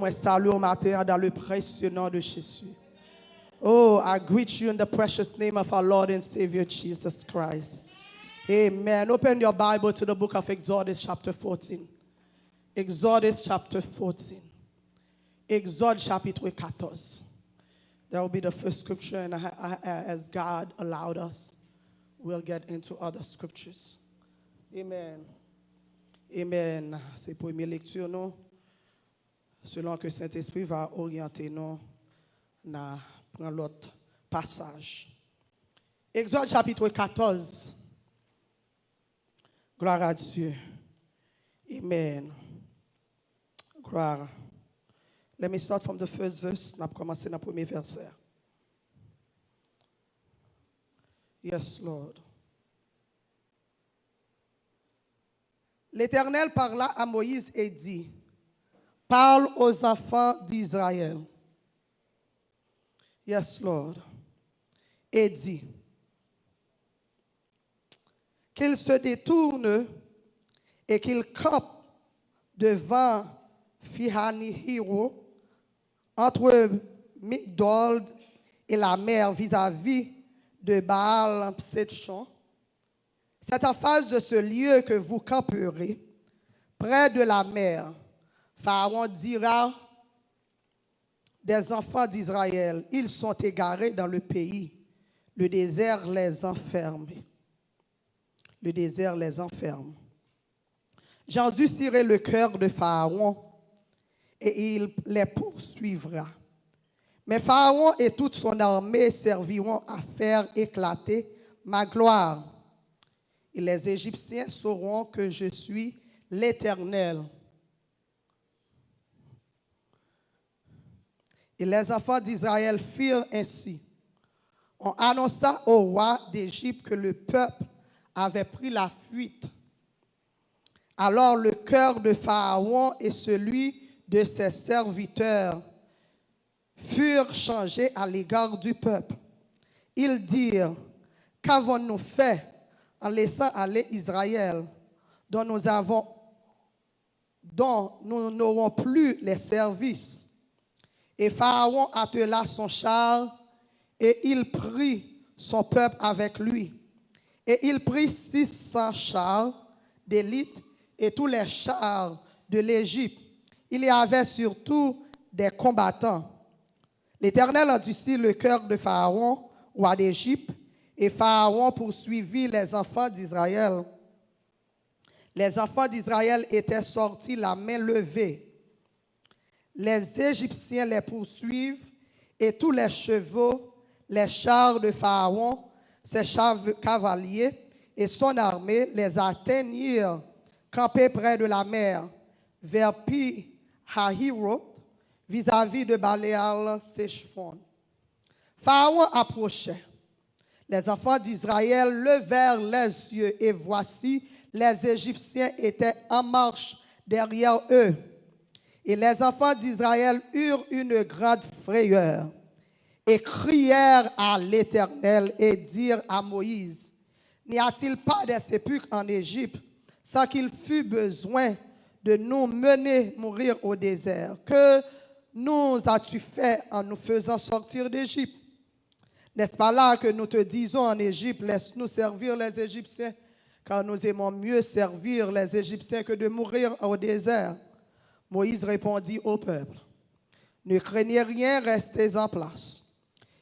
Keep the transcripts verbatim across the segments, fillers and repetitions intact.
Mwen salye w maten an dans le précieux nom de Jésus. Oh, I greet you in the precious name of our Lord and Savior Jesus Christ. Amen. Open your Bible to the book of Exodus chapter fourteen. Exodus chapter fourteen. Exode chapitre quatorze. That will be the first scripture, and I, I, as God allowed us, we'll get into other scriptures. Amen. Amen. Se premye lekti nou. Selon ke Sentespri va oryante nou, n a pran lòt pasaj. Egzòd chapit katòz. Gloire à Dieu. Amen. Gloire. Let me start from the first verse. N ap kòmanse nan premye vèsè. Yes, Lord. L'Éternel parla à Moïse et dit, parle aux enfants d'Israël. Yes, Lord. Et dit, qu'ils se détournent et qu'ils campent devant Pi-Hahirot, entre Migdol et la mer vis-à-vis de Baal-Tsephon. C'est en face de ce lieu que vous camperez, près de la mer. Pharaon dira des enfants d'Israël, ils sont égarés dans le pays. Le désert les enferme. Le désert les enferme. J'endurcirai le cœur de Pharaon et il les poursuivra. Mais Pharaon et toute son armée serviront à faire éclater ma gloire. Et les Égyptiens sauront que je suis l'Éternel. Et les enfants d'Israël firent ainsi. On annonça au roi d'Égypte que le peuple avait pris la fuite. Alors le cœur de Pharaon et celui de ses serviteurs furent changés à l'égard du peuple. Ils dirent, qu'avons-nous fait en laissant aller Israël, dont nous avons dont nous n'aurons plus les services. Et Pharaon attela son char, et il prit son peuple avec lui. Et il prit six cents chars d'élite et tous les chars de l'Égypte. Il y avait surtout des combattants. L'Éternel endurcit le cœur de Pharaon, roi d'Égypte, et Pharaon poursuivit les enfants d'Israël. Les enfants d'Israël étaient sortis la main levée. Les Égyptiens les poursuivent, et tous les chevaux, les chars de Pharaon, ses chav- cavaliers et son armée les atteignirent, campés près de la mer, vers Pi-Hahirot, vis-à-vis de Baal-Tsephon. Pharaon approchait. Les enfants d'Israël levèrent les yeux, et voici, les Égyptiens étaient en marche derrière eux. Et les enfants d'Israël eurent une grande frayeur, et crièrent à l'Éternel, et dirent à Moïse, n'y a-t-il pas des sépulcres en Égypte, sans qu'il fût besoin de nous mener mourir au désert? Que nous as-tu fait en nous faisant sortir d'Égypte? N'est-ce pas là que nous te disions en Égypte, laisse-nous servir les Égyptiens, car nous aimons mieux servir les Égyptiens que de mourir au désert? Moïse répondit au peuple, ne craignez rien, restez en place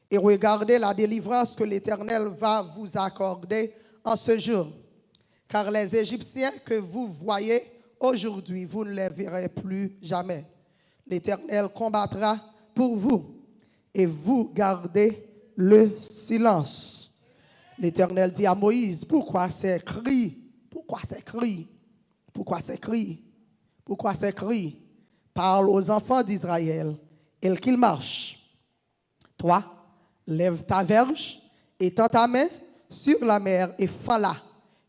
et regardez la délivrance que l'Éternel va vous accorder en ce jour. Car les Égyptiens que vous voyez aujourd'hui, vous ne les verrez plus jamais. L'Éternel combattra pour vous et vous gardez le silence. L'Éternel dit à Moïse, pourquoi ces cris? Pourquoi ces cris? Pourquoi ces cris? Pourquoi ces cris? Parle aux enfants d'Israël et qu'ils marchent. Trois, lève ta verge, étends ta main sur la mer et fends-la.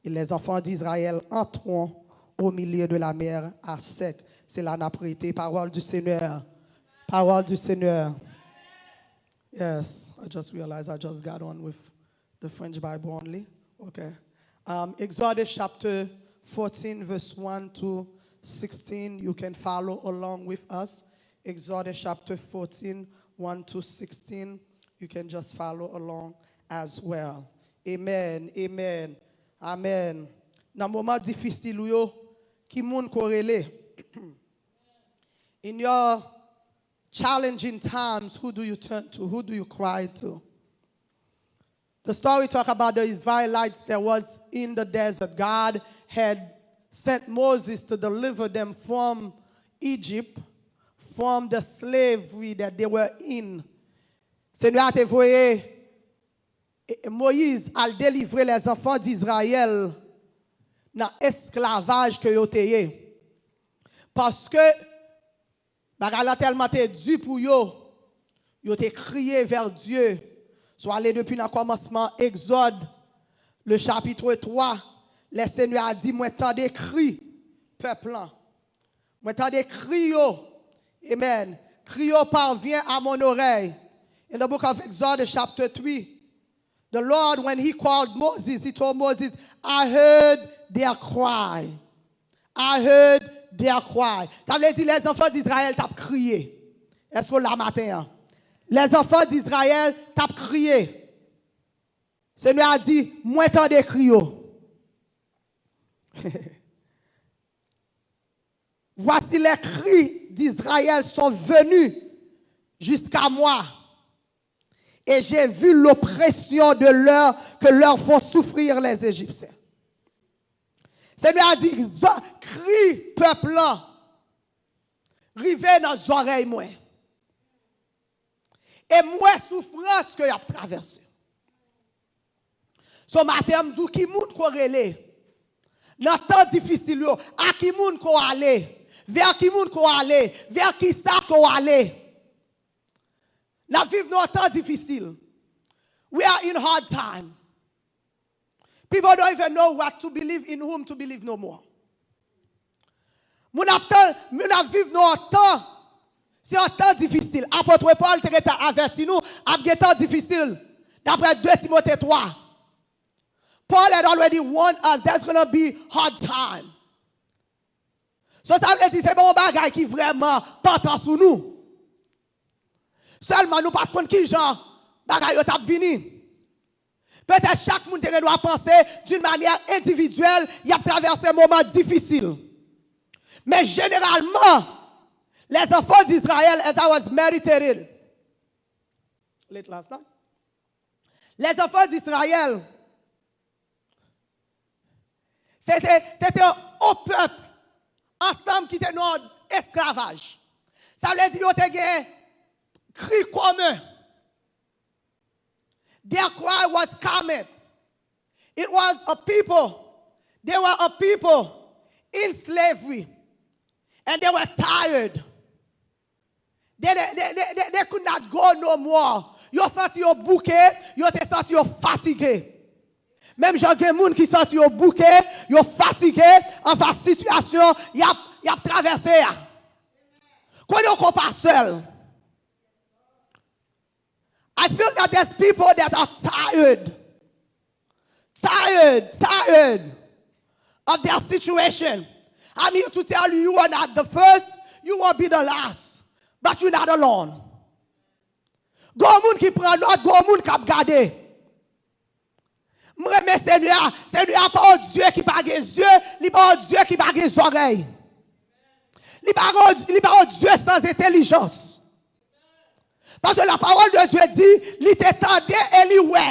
Et les enfants d'Israël entreront au milieu de la mer à sec. Se la n ap rete, parole du Seigneur. Parole du Seigneur. Yes, I just realized I just got on with the French Bible only. Okay. Um, Exodus chapter fourteen, verse one to sixteen. You can follow along with us. Exodus chapter fourteen, one to sixteen. You can just follow along as well. Amen. Amen. Amen. Nan moman difisil ou yo, ki moun ko rele? In your challenging times, who do you turn to? Who do you cry to? The story talk about the Israelites that was in the desert. God had sent Moses to deliver them from Egypt, from the slavery that they were in. Senyè a te voye, e, e, Moyiz al delivre lèzanfan di Izrayèl nan esklavaj ke yo te ye. Paske bagay la tèlman te di pou yo, yo te kriye vè Dye. Si w ale depi nan kòmansman Egzòd, le chapitre twa, lè Senyè a di, mwen tande kri pèp lan. Mwen tande kri yo. Amen. Kri yo parvient à mon oreille. In the book of Exodus, chapter three, the Lord, when he called Moses, he told Moses, I heard their cry. I heard their cry. Sa vle di lèzanfan di Izrayèl t ap kriye. Èske w la maten an? Lèzanfan di Izrayèl t ap kriye. Senyè a di, mwen tande kri yo. Voici, les cris d'Israël sont venus jusqu'à moi, et j'ai vu l'oppression de leur, que leur font souffrir les Égyptiens. Senyè a di, zò-, kri pèp lan rive nan zòrèy mwen. E m wè soufrans ke y ap travèse. So maten an, m di w ki moun ko rele nan tan difisil yo, a ki moun ko ale, vè ki moun ko ale, vè kisa ko ale. N ap viv nan yon tan difisil. We are in hard time. People don't even know what to believe, in whom to believe no more. Moun ap tan, moun ap viv nan yon tan, se yon tan difisil. Apot Pòl te gentan avèti nou, ap gen tan difisil, daprè de Timote twa. Paul had already warned us there's gonna be hard time. So sa vle di se pa yon bagay ki vrèman pantan sou nou. Sèlman nou pa t konn kijan bagay yo t ap vini. Petèt chak moun te gen dwa panse d'une manière individuelle, y ap travèse moman difisil. Men jeneralman, les enfants d'Israël, as I was meditating late last night, les enfants d'Israël, se te, se te yon pèp ansanm ki te nan esklavaj. Sa vle di yo te gen kri komen. Their cry was common. It was a people. They were a people in slavery. And they were tired. They, they, they, they, they, they could not go no more. Yo santi yo bouke, yo te santi yo fatige. Menm jan gen moun ki santi yo bouke, yo fatige anfas sitiyasyon y ap, y ap travèse a. Konnen w ko pa sèl. I feel that there's people that are tired, tired, tired of their situation. I'm here to tell you, you are not the first, you won't be the last, but you're not alone. Gon moun ki pran nòt, gon moun k ap gade. M renmen Senyè a. Senyè a pa yon Dye ki pa gen zye, li pa yon Dye ki pa gen zòrèy. Li pa yon, li pa yon Dye sans intelligence. Paske la parole de Dieu dit, li te tande e li wè.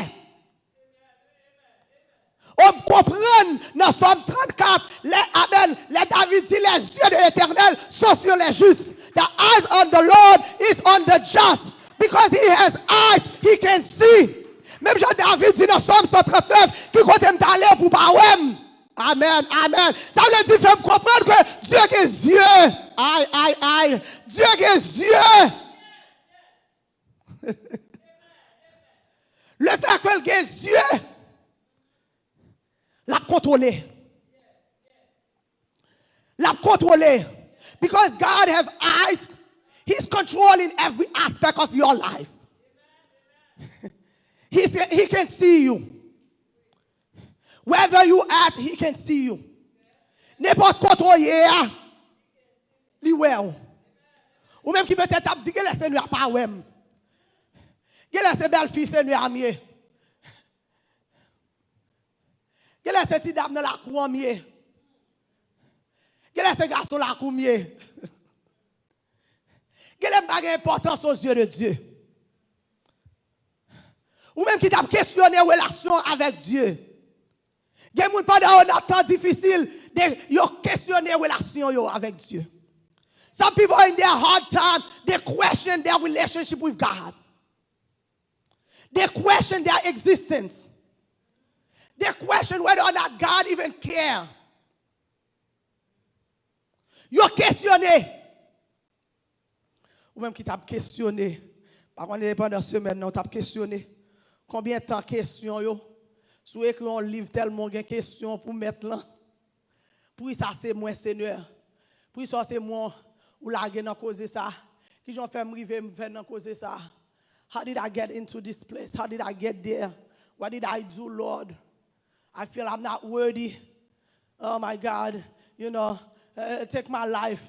O, m konprann nan Sòm trannkat, lè, amèn, lè David di, les yeux de l'Éternel sont sur les justes. The eyes of the Lord is on the just. Because he has eyes, he can see. Menm jan David di nan Sòm san trannèf, ki kote m t ale pou pa wè m? Amèn, amèn. Sa vle di, fè m konprann ke Dye gen zye. Ay, ay, ay. Dye gen zye. Le fè ke l gen zye, l ap kontwole. L ap kontwole. Because God have eyes, he's controlling every aspect of your life. He's, he can see you. Wherever you at, he can see you. Nenpòt kote w ye a, li wè w. Ou menm ki petèt ap di, "Genlè Senyè a pa wè m. Genlè se bèlfi Senyè a m ye. Genlè se ti dam nan lakou an m ye. Genlè se gason lakou m ye. Genlè m pa gen enpòtans aux yeux de Dieu." Ou menm ki t ap kesyone relasyon avèk Dye. Gen moun pandan yo nan tan difisil, de, yo kesyone relasyon yo avèk Dye. Some people in their hard time, they question their relationship with God. They question their existence. They question whether or not God even care. Yo kesyone. Ou menm ki t ap kesyone, pa konnen pandan semèn nan, ou t ap kesyone konbyen tan kesyon yo. Si w ekri yon liv tèlman w gen kesyon pou mèt lan. Poukisa se mwen, Senyè? Poukisa se mwen ou lage nan koze sa? Kijan w fè m rive m fè nan koze sa? How did I get into this place? How did I get there? What did I do, Lord? I feel I'm not worthy. Oh my God, you know, uh, take my life.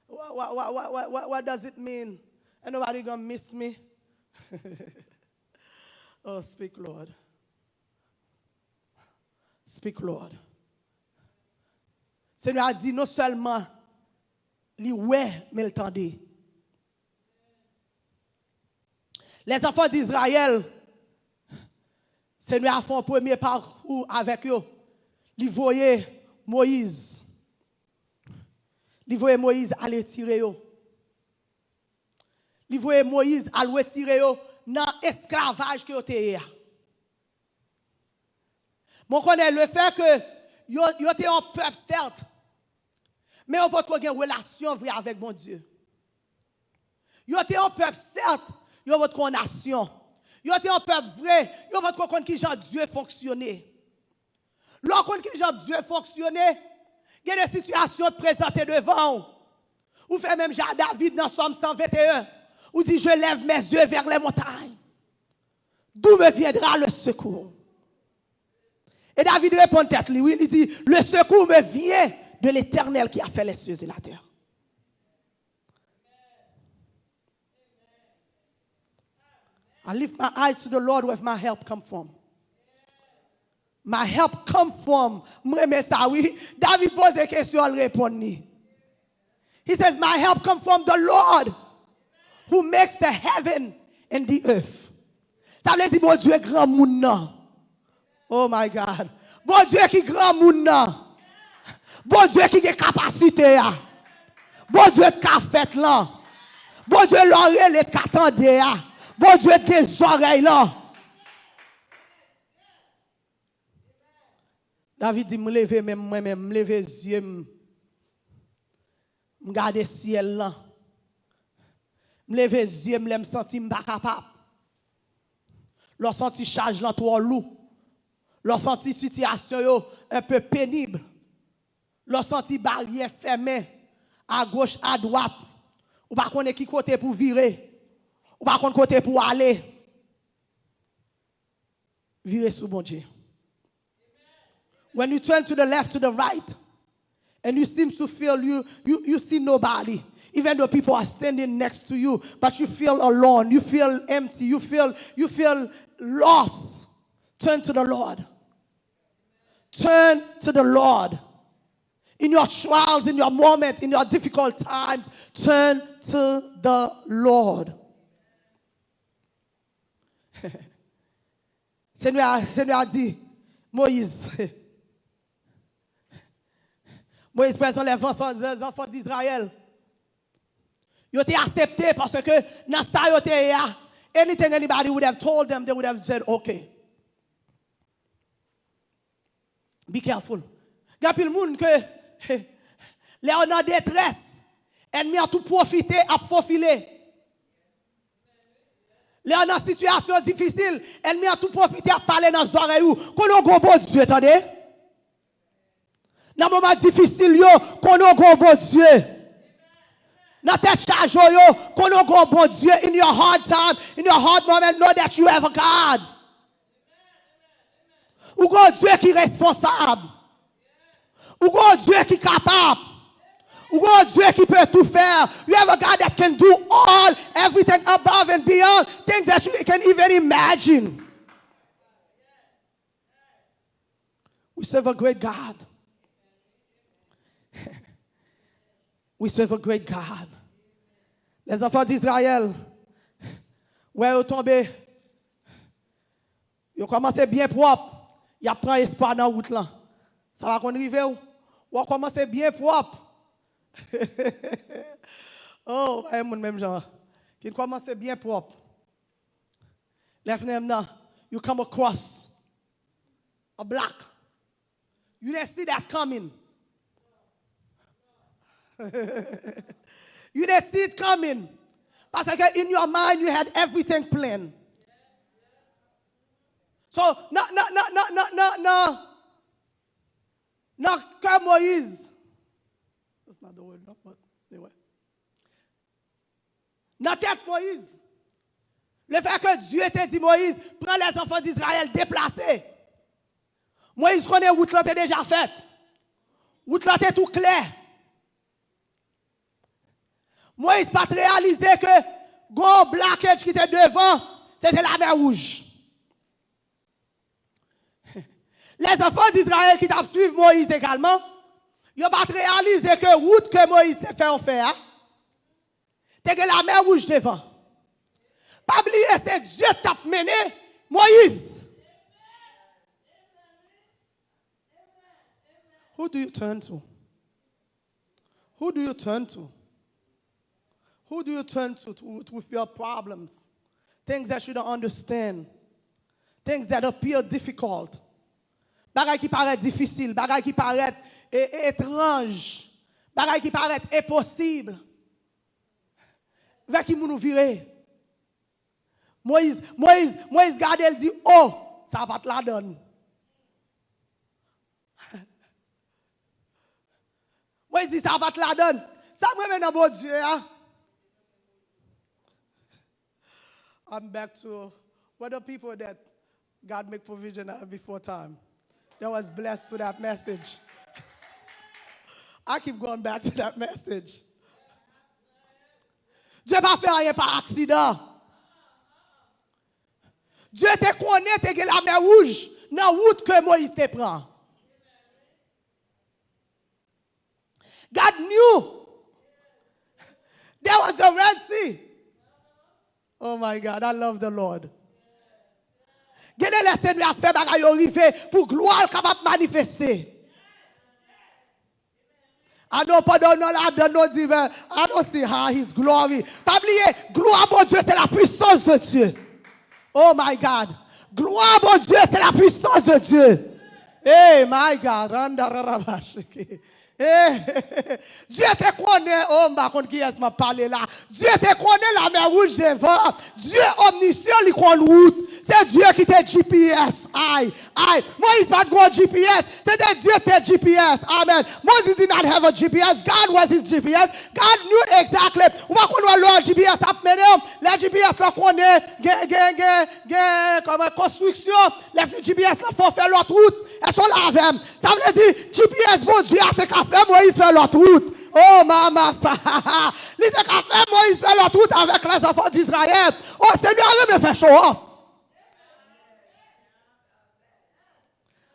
What, what, what, what, what, what, what does it mean? Ain't nobody gonna miss me. Oh, speak, Lord. Speak, Lord. Senyè a di non sèlman li wè, men l tande. Les enfants d'Israël, Senyè a fè yon premye pakou avèk yo. Li voye Moyiz. Li voye Moyiz al retire yo. Li voye Moyiz al retire yo nan esklavaj ke yo te ye a. Mwen konnen le fè ke yo, yo te yon pèp, sèt, men yo potko gen relasyon vre avèk Bondye. Yo te yon pèp, sèt, yo potko yon nasyon. Yo te yon pèp vre, yo potko konn kijan Dye fonksyone. Lè w konn kijan Dye fonksyone, gen de sitiyasyon t prezante devan w. Ou fè menm jan a David nan Sòm san venteyen. Ou di, "Je lève mes yeux vers les montagnes. D'où me viendra le secours?" E David reponn tèt li, wi, li di, "Le secours me vient de l'Éternel qui a fait les cieux et la terre." I lift my eyes to the Lord, where my help come from. My help come from. M renmen sa, wi. David poze kesyon, l reponn li. He says, "My help come from the Lord who makes the heaven and the earth." Sa vle di Bondye granmoun nan. Oh my God. Bondye ki granmoun nan. Bondye ki gen kapasite a. Bondye k ka fèt lan. Bondye lè w rele t ka tande a. Bondye k gen zòrèy lan. David di, "M leve men m, mwen menm, m leve zye m, m gade syèl lan. M leve zye m lè m santi m pa kapab." Lè w santi chaj lan twò lou. Lè w santi sitiyasyon yo un peu pénible. Lè w santi baryè fèmen agoch, adwat. Ou pa konnen ki kote pou w vire. Ou pa konn kote pou w ale. Vire sou Bondye. When you turn to the left, to the right, and you seem to feel you, you, you see nobody, even though people are standing next to you, but you feel alone, you feel empty, you feel, you feel lost, turn to the Lord. Turn to the Lord. In your trials, in your moment, in your difficult times, turn to the Lord. Senyè a, Senyè a di, Moyiz, Moyiz prezan lè zanfan, zanfan d Izrayèl. Yo te aksepte paske nan sa yo te ye a, anything anybody would have told them, they would have said, "Okay." Be careful. Gen anpil moun ke lè yo nan detrès, ènmi an tou pwofite ap fofile. Lè yo nan sitiyasyon difisil, ènmi an tou pwofite ap pale nan zòrèy ou. Konnen w gon Bondye, tande. Nan moman difisil yo, konnen w gon Bondye. Nan tèt chaje w yo, konnen w gon Bondye. In your hard time, in your hard moment, know that you have a God. Ou gon Dye ki responsab. Ou gon Dye ki kapab. Ou gon Dye ki pe tou fè. You have a God that can do all, everything above and beyond, things that you can even imagine. We serve a great God. We serve a great God. Lèzanfan Dizrayèl, wè yo tonbe, yo kòmanse byen pwòp, y ap pran espwa nan wout lan. Sa pa konn rive w? Wè w kòmanse byen pwòp. Oh, pa gen moun menm jan an. Ki kòmanse byen pwòp. Lè fnen nan, you come across a block. You didn't see that coming. You didn't see it coming. Paske in your mind, you had everything planned. So, nan, nan, nan kè Moyiz, that's not the word, no, but anyway. Nan tèt Moyiz, lefètke Dye te di Moyiz, pran lèzanfan Dizrayèl, deplase. Moyiz konnen wout lan te deja fèt. Wout lan te tou klè. Moyiz pa t reyalize ke gon blockage ki te devan, se te Lamè Wouj. Lèzanfan Dizrayèl ki t ap swiv Moyiz egalman, yo pa t reyalize ke wout ke Moyiz te fè yo fè a, te gen Lamè Wouj devan. Pa bliye, se Dye k t ap mennen Moyiz. Who do you turn to? Who do you turn to? Who do you turn to, to, with your problems? Things that you don't understand. Things that appear difficult. Bagay ki parèt difisil, bagay ki parèt e, e, etranj, bagay ki parèt enposib. Vè ki moun ou vire? Moyiz, Moyiz, Moyiz gade l di, "O, sa pa t ladann." Moyiz di, "Sa pa t ladann." Sa m renmen nan Bondye a. I'm back to what the people that God make provision before time. That was blessed to that message. I keep going back to that message. Dye pa fè anyen pa aksidan. Dye te konnen te gen Lamè Wouj nan wout ke Moyiz te pran. God knew there was the Red Sea. Oh my God, I love the Lord. Gen de lè Senyè a fè bagay yo rive pou glwa l kapab manifeste. I know pandan w nan ladann, nou di, "But I don't see how his glory." Pa bliye, glwa Bondye, c'est la puissance de Dieu. Oh my God. Gloire, mon Dieu, c'est la puissance de Dieu. Hey, my God. Randararabashiki. Hey. Dye te konnen, oh, m pa konn kiyès m ap pale la. Dye te konnen Lamè Wouj devan. Dye omnisyan, li konn wout. Se Dye ki te G P S. Ay, ay. Moyiz pa t gon G P S. Se te Dye ki te G P S. Amen. Moses did not have a G P S. God was his G P S. God knew exactly. Ou pa konn wè lè G P S ap mennen w. Lè G P S la konnen gen, gen, gen, gen, kòman, konstriksyon. Lè G P S la fè w fè lòt wout. Èske w la avè m? Sa vle di, G P S Bondye a te ka fè Moyiz fè lòt wout. Oh, mama sa. Li te ka fè Moyiz fè lòt wout avèk lèzanfan Dizrayèl. Oh, Senyè a renmen fè show off.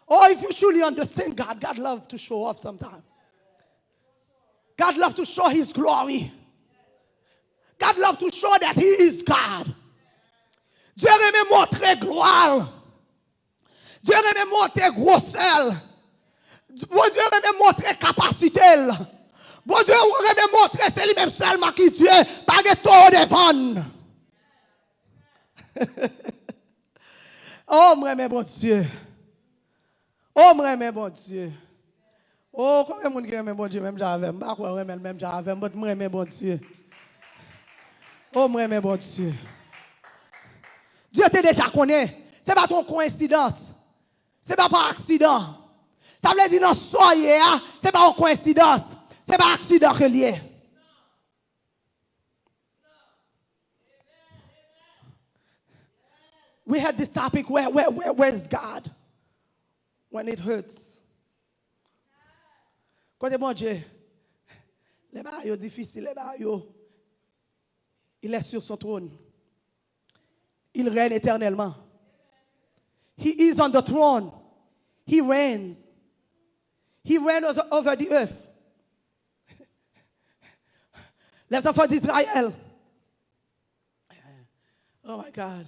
Oh, if you truly understand God, God love to show off sometimes. God love to show his glory. God love to show that he is God. Dye renmen montre glwa l. Dye renmen montre gwosè l. Bondye renmen montre kapasite l. Bondye renmen montre se li menm sèlman ki Dye, pa gen towo devan l. Oh, m renmen Bondye. Oh, m renmen Bondye. Oh, konbyen moun ki renmen Bondye menm jan avè m? M pa kwè w renmen l menm jan avè m, but m renmen Bondye. Oh, m renmen Bondye. Dye te deja konnen. Se pa t yon koyensidans. Se pa pa aksidan. Sa vle di nan sa w ye a, se pa yon koyensidans. Se pa aksidan ke l ye. We had this topic, where, where, where, where's God when it hurts? Kote Bondye? Lè bagay yo difisil, lè bagay yo. Il est sur son trône. Il règne éternellement. He is on the throne. He reigns. He reigns over the earth. Les enfants d'Israël. Oh my God.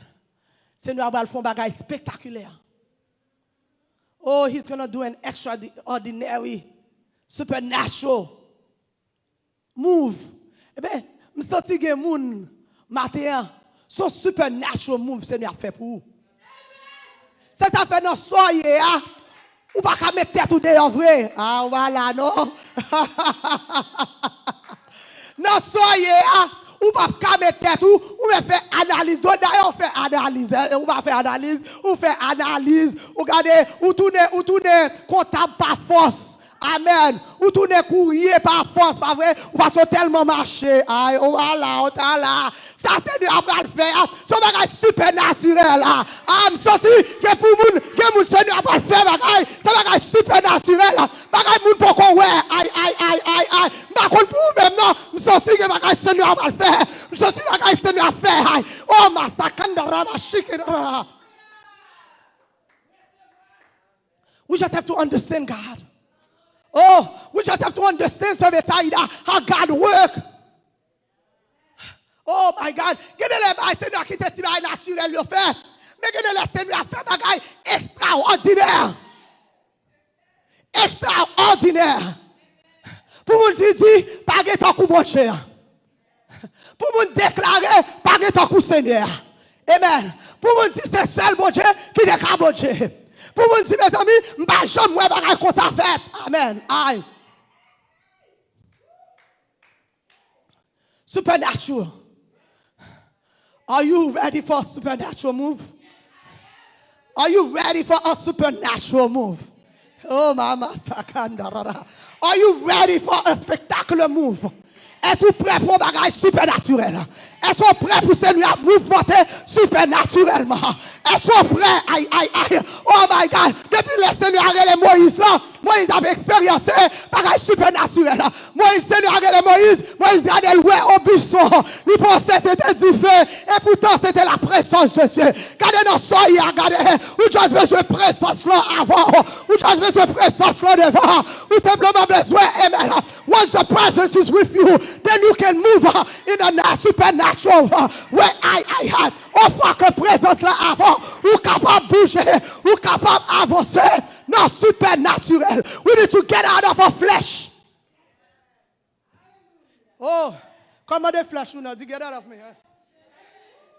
Senyè a pral fè yon bagay spektakilè. Oh, he's gonna do an extraordinary, supernatural move. Ebyen, m santi gen moun maten an, se yon supernatural move Senyè ap fè pou ou. Se sa fè nan sa w ye a, ou pa ka met tèt ou deyò vre. A, w pa la non. Nan sa w ye a, ou p ap ka met tèt ou, ou mèt fè analiz. Dayè, ou fè analiz, ou pa fè analiz, ou fè analiz, ou gade, ou tounen, ou tounen kontab pa fòs. Amèn. Ou tounen kourye pa fòs, pa vre? Ou paske w tèlman mache. Ay, ou pa la, ou ta la. Sa Senyè a pral fè a, se yon bagay sipènatirèl. A, m santi gen pou moun, gen moun Senyè a pral fè bagay, se bagay sipènatirèl. Bagay moun poko wè. Ay, ay, ay, ay, ay. M pa konn pou ou menm non. M santi gen bagay Senyè a pral fè. M santi bagay Senyè a fè. Ay. Oh, masakanda raba shikira. We just have to understand God. Oh, we just have to understand, Sè Betayda, how God work. Oh my God. Gen de lè bagay Senyè a kite ti bagay natirèl yo fè. Men gen de lè Senyè a fè bagay ekstraòdinè. Ekstraòdinè. Pou moun di, di, pa gen tankou Bondye. Pou moun deklare, pa gen tankou Senyè. Amen. Pou moun di, se sèl Bondye ki te ka Bondye. Pou moun di, mezanmi, m pa janm wè bagay konsa fèt. Amen. Ay. Supernatural. Are you ready for a supernatural move? Are you ready for a supernatural move? Oh, mama sakandarara. Are you ready for a spectacular move? Èske ou prè pou yon bagay sipènatirèl? Èske ou prè pou Senyè a mouvmante sipènatirèlman? Èske ou prè? Ay, ay, ay. Oh my God. Depi lè Senyè a rele Moyiz la, Moyiz ap eksperyanse bagay sipènatirèl. Moyiz, Senyè a rele Moyiz, Moyiz gade l wè yon bison. Li panse se te dife, e poutan se te la prezans de Dye. Gade nan sa w ye a, gade. Ou just bezwen prezans lan avan w. Ou just bezwen prezans lan devan w. Ou senpleman bezwen, amen. Once the presence is with you, then you can move uh, in the na- supernatural uh, way. Ay, ay, ay. Yon fwa ke prezans lan avan w, ou kapab bouje, ou kapab avanse nan sipènatirèl. We need to get out of our flesh. Oh, kòmande flèch ou nan, di, "Get out of me." Hein?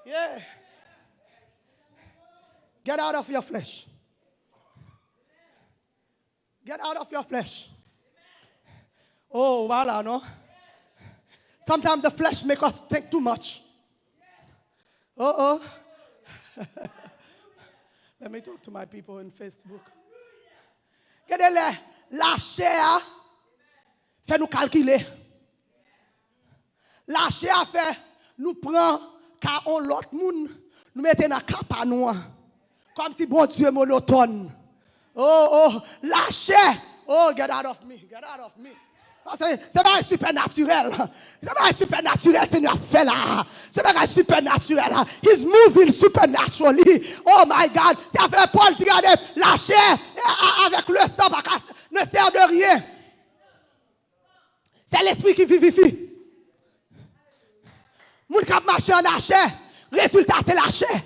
Yeah. Get out of your flesh. Get out of your flesh. Oh, voilà, non? Sometimes the flesh make us think too much. Oh, oh. Let me talk to my people in Facebook. Gade lè lachè a fè nou kalkile. Lachè a fè nou pran ka yon lòt moun, nou mete nan ka pa nou an. Kòmsi Bondye monotòn. Oh, oh, lachè. Oh, get out of me, get out of me. Sa se, se bagay sipènatirèl. Se bagay sipènatirèl Senyè ap fè la. Se bagay sipènatirèl. He's moving supernaturally. Oh my God. Se afè Pòl di gade, lachè a- a- avec le sang pa ka ne sert de rien. Se lespri ki vivifi. Moun k ap mache an lachè, rezilta se lachè.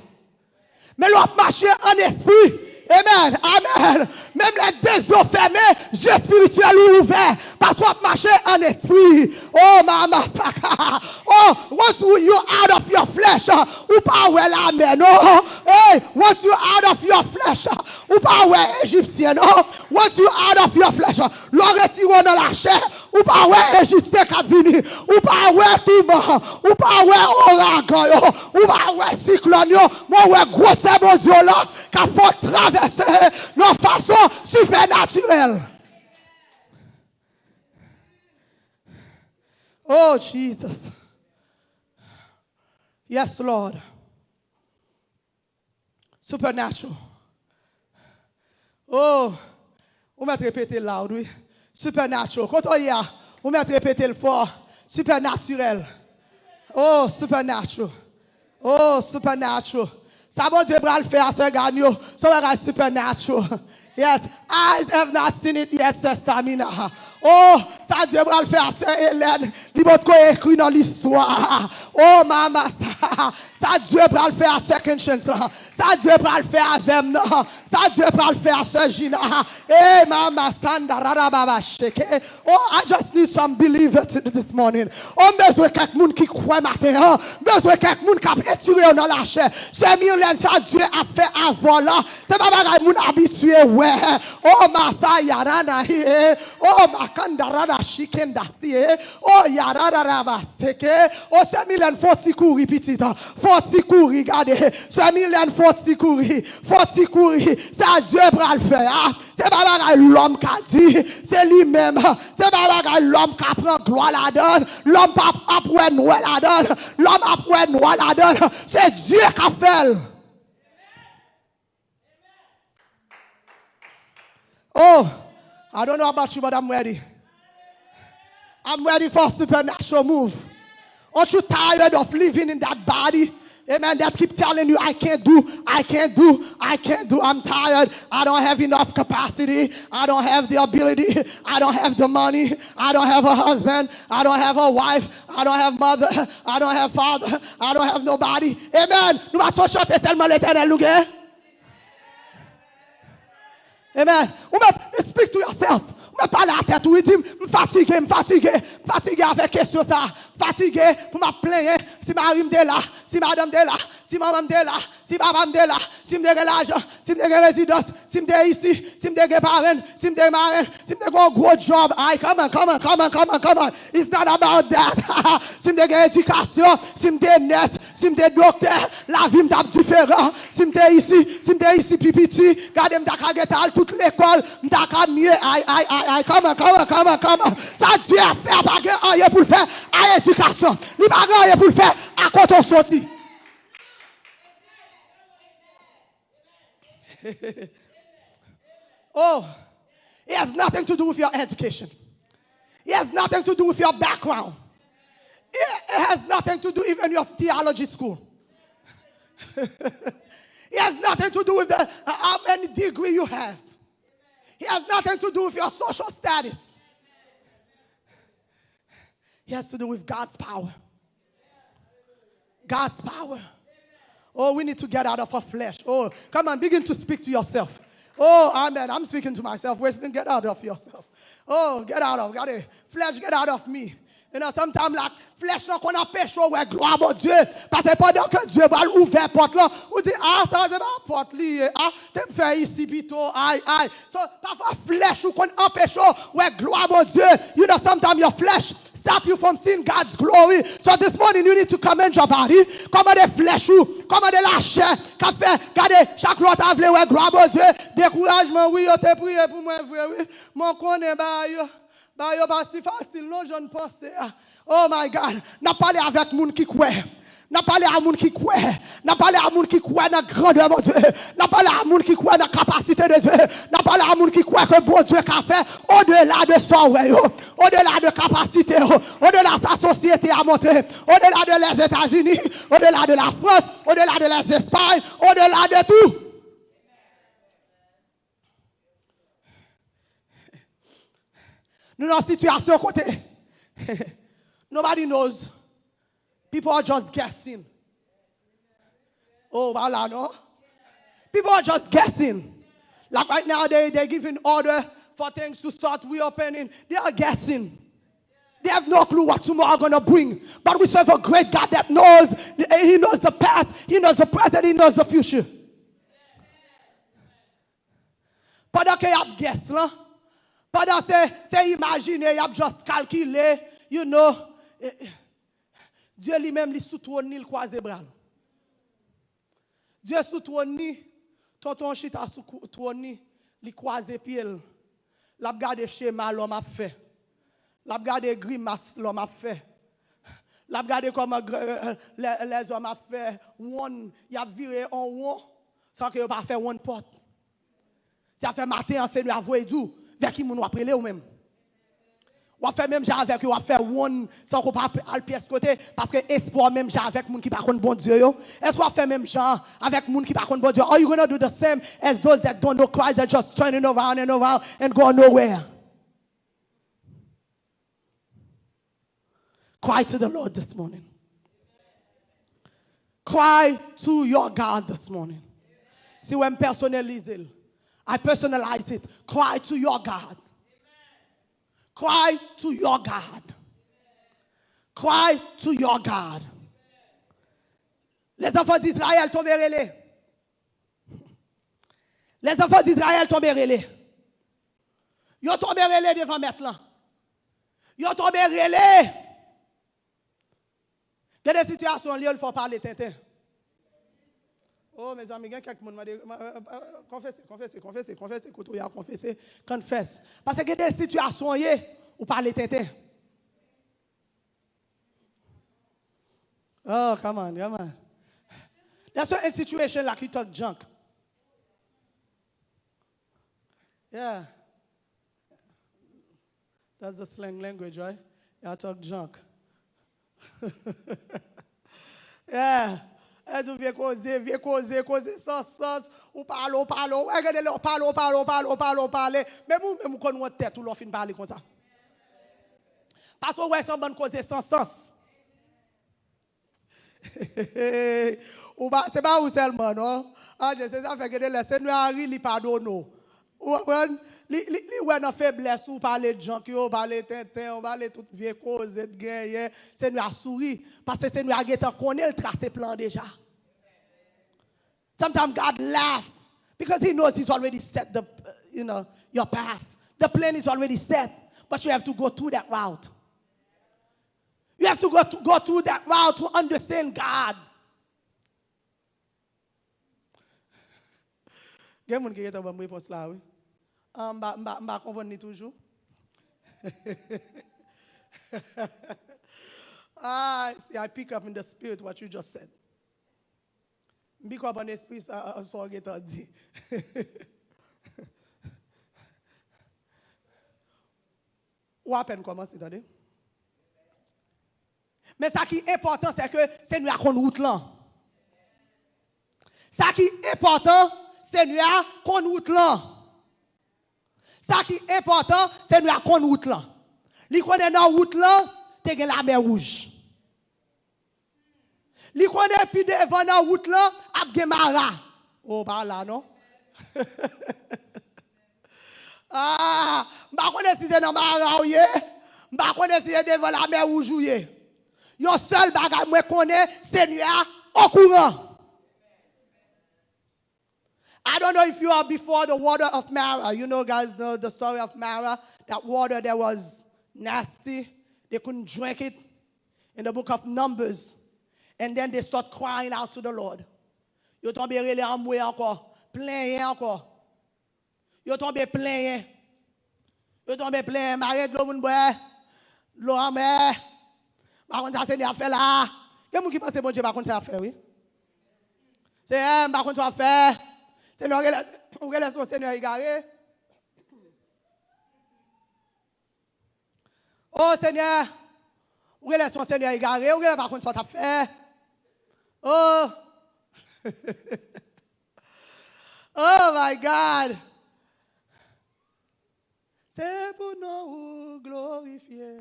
Men lè w ap mache an espri, amen, amen. Menm lè de zye w fèmen, zye espirityèl ou ouvè, paske w ap mache an espri. Oh, mama saka. Oh, once you out of your flesh, uh, ou pa wè lamè, non. Hey, once you out of your flesh, uh, ou pa wè Ejipsyen, non. Once you out of your flesh, uh, lè w retire w nan lachè, ou pa wè Ejipsyen k ap vini, ou pa wè touman, ou pa wè oragan yo, ou pa wè siklòn yo, men w wè gwosè Bondye w lan k ap fè w travèse nan fason sipènatirèl. Oh, Jesus. Yes, Lord. Supernatural. Oh, ou mèt repete loud, wi. Supernatural. Kote w ye a, Ou mèt repete l fò. Sipènatirèl. Oh, supernatural. Oh, supernatural. Sa Bondye pral fè a, sè Ganyo, se yon bagay supernatural. Yes, eyes have not seen it yet, sè Stamina. Oh, sa Dye pral fè a, sè Elèn, li potko ekri nan listwa. Oh, mama sa. Sa Dye pral fè a, second chance la. Sa Dye pral fè avè m nan. Sa Dye pral fè a, sè Jina. Hey, mama sanda rara baba sheke. Oh, I just need some believer to this morning. Oh, m bezwen kèk moun ki kwè maten an. M bezwen kèk moun k ap etire yo nan lachè. Sè Milèn, sa Dye ap fè avè w la, se pa bagay moun abitye wè. Oh, masa yarana hi. Oh, makanda rara shikenda si. Oh, yarara raba seke. Oh, sè Milèn, fò ti kouri pitit. Fò ti kouri, gade. Sè Milèn, fò ti kouri. Fò ti kouri. Sa Dye pral fè a. Se pa bagay lòm ka di, se li menm. Se pa bagay lòm ka pran glwa ladan. Lòm p ap, ap wè nwè ladan. Lòm ap wè nwè ladan. Se Dye k ap fè l. Oh, I don't know about you, but I'm ready. I'm ready for a supernatural move. Aren't you tired of living in that body? Amen. That keep telling you, "I can't do, I can't do, I can't do. I'm tired. I don't have enough capacity. I don't have the ability. I don't have the money. I don't have a husband. I don't have a wife. I don't have mother. I don't have father. I don't have nobody." Amen. Nou pa sou chante sèlman Letènèl nou gen. Amen. Ou mèt speak to yourself. Ou mèt pale a tèt ou, wi, di, "M fatige, m fatige, m fatige avèk kesyon sa. M fatige pou m ap plenyen. Si mari m te la, si madanm te la, si manman m te la, si papa m te la, si m te gen lajan, si m te gen rezidans, si m te isi, si m te gen parenn, si m te marenn, si m te gen yon gwo job." Ay, come on, come on, come on, come on, come on. It's not about that. Si m te gen edikasyon, si m te nès, si m te doktè, lavi m t ap diferan. Si m te isi, si m te isi pi piti, gade m ta ka gentan al tout lekòl, m ta ka mye. Ay, ay, ay, ay, come on, come on, come on, come on. Sa Dye ap fè a pa gen anyen pou l fè a edikasyon. Li pa gen anyen pou l fè a kote w soti. Oh, it has nothing to do with your education. It has nothing to do with your background. It, it has nothing to do even your theology school. It has nothing to do with the, uh, how many degree you have. It has nothing to do with your social status. It has to do with God's power. God's power. Oh, we need to get out of our flesh. Oh, come on, begin to speak to yourself. Oh, amen. I'm speaking to myself. Wesley, get out of yourself. Oh, get out of, gade, flesh, get out of me. You know, sometimes, like, flèch lan konn anpeche w wè glwa Bondye. Paske pandan ke Dye pral ouvè pòt lan, ou di, "Ah, sa se pa pòt li ye. Ah, te m fè isi pito. Ay, ay." So, pafwa flèch ou konn anpeche w wè glwa Bondye. You know, sometimes your flesh stop you from seeing God's glory. So this morning you need to command your body. Kòmande flèch ou, kòmande lachè k ap fè, gade, chak lè w ta vle wè glwa Bondye, dekourajman, wi, yo te priye pou mwen vre, wi. Mwen konnen bagay yo, bagay yo pa si fasil non jan n panse a. Oh my God, n ap pale avèk moun ki kwè. N ap pale a moun ki kwè. N ap pale a moun ki kwè nan grandè Bondye. N ap pale a moun ki kwè nan kapasite de Dye. N ap pale a moun ki kwè ke Bondye ka fè odela de sa w wè yo, odela de kapasite yo, odela sa sosyete a montre, odela de Lèzetazini, odela de Lafrans, odela de Lèzespay, odela de tou. Nou nan yon sitiyasyon kote nobody knows. People are just guessing. Oh, pa la non. People are just guessing. Like right now, they, they're giving order for things to start reopening. They are guessing. They have no clue what tomorrow gonna bring. But we serve a great God that knows. He knows the past, He knows the present, He knows the future. Pandan ke y ap guess lan, pandan se, se imajine, y ap just kalkile, you know, eh, eh, Dye li menm, li sou twòn li, l kwaze bra l. Dye sou twòn li, tonton chita sou kou-, twòn li, li kwaze pye l. L ap gade chema lòm ap fè. L ap gade grimas lòm ap fè. L ap gade kòman gr-, lè, lèzòm ap fè wonn, y ap vire an won, san ke yo pa fè wonn pòt. Sa fè maten an, Senyè a voye di w, vè ki moun w ap rele w menm. W ap fè menm jan avèk yo, w ap fè wonn san ke w pa al pyès kote, paske espwa w menm jan avèk moun ki pa konn Bondye yo. Èske w ap fè menm jan avèk moun ki pa konn Bondye? Are you gonna do the same as those that don't know Christ, that just turning around and around and go nowhere? Cry to the Lord this morning. Cry to your God this morning. Si w wè m pèsonalize l, I personalize it. Cry to your God. Cry to your God. Cry to your God. Les enfants d'Israël tonbe rele. Les enfants d'Israël tonbe rele. Yo tonbe rele devan mèt lan. Yo tonbe rele. Gen de sitiyasyon li yo, l fè w pale tenten. Oh, mezanmi, gen kèk moun mande, ma- eh, eh, konfese, konfese, konfese, konfese, kote w ye a, konfese, confess. Paske gen de sitiyasyon w ye, ou pale tenten. Oh, come on, come on. There's certain situation like you talk junk. Yeah. That's the slang language, right? Y'all talk junk. Yeah. E di w vye koze, vye koze, koze san sans. Ou pale, ou pale, ou wè, gade lè w pale, ou pale, ou pale, ou pale, ou pale. Menm ou, menm ou konn wont tèt ou lè w fin pale konsa. Paske w wè se yon bann koze san sans. Ou pa, se pa ou sèlman, non. Adje, se sa fè gen de lè, Senyè a ri, li padone w. Ou konprann? Li, li, li wè nan feblès ou, pale junk yo, pale tenten, ou pale tout vye koze t genyen. Senyè a souri. Paske Senyè a gentan konnen l trase plan deja. Sometimes God laugh because he knows he's already set the, uh, you know, your path. The plan is already set, but you have to go through that route. You have to go, to go through that route to understand God. Gen moun ki gentan ban m repons la, wi. Ah, m pa, m pa, m pa konprann li toujou. Ah, see, I pick up in the spirit what you just said. M pick up an espri sa, sa w gentan di. Ou apèn kòmanse, tande. Men sa ki enpòtan, se ke Senyè a konn wout lan. Sa ki enpòtan, Senyè a konn wout lan. Sa ki enpòtan, Senyè a konn wout lan. Li konnen nan wout lan, te gen lamè wouj. Li konnen pi devan nan wout lan ap gen mara. Oh, pa la, non. Ah, m pa konnen si se nan mara ou ye. M pa konnen si se devan lamè wouj ou ye. Yon sèl bagay mwen konnen, Senyè a okouran. I don't know if you are before the water of Mara. You know, guys, the, the story of Mara. That water that was nasty. They couldn't drink it. In the book of Numbers. And then they start crying out to the Lord. Yo tonbe rele anmwe ankò, plenyen ankò. Yo tonbe plenyen. Yo tonbe plenyen, mare dlo moun bwè. Dlo anmè. M pa konn sa Senyè ap fè la. Gen moun ki panse Bondye pa konn sa l ap fè, wi. Senyè, m pa konn sa w ap fè. Senyè, ou genlè, ou genlè se yon Senyè egare. O Senyè, ou genlè se yon Senyè egare, ou genlè pa konn sa w t ap fè. Oh! Oh my God! Se pou non ou glorifye.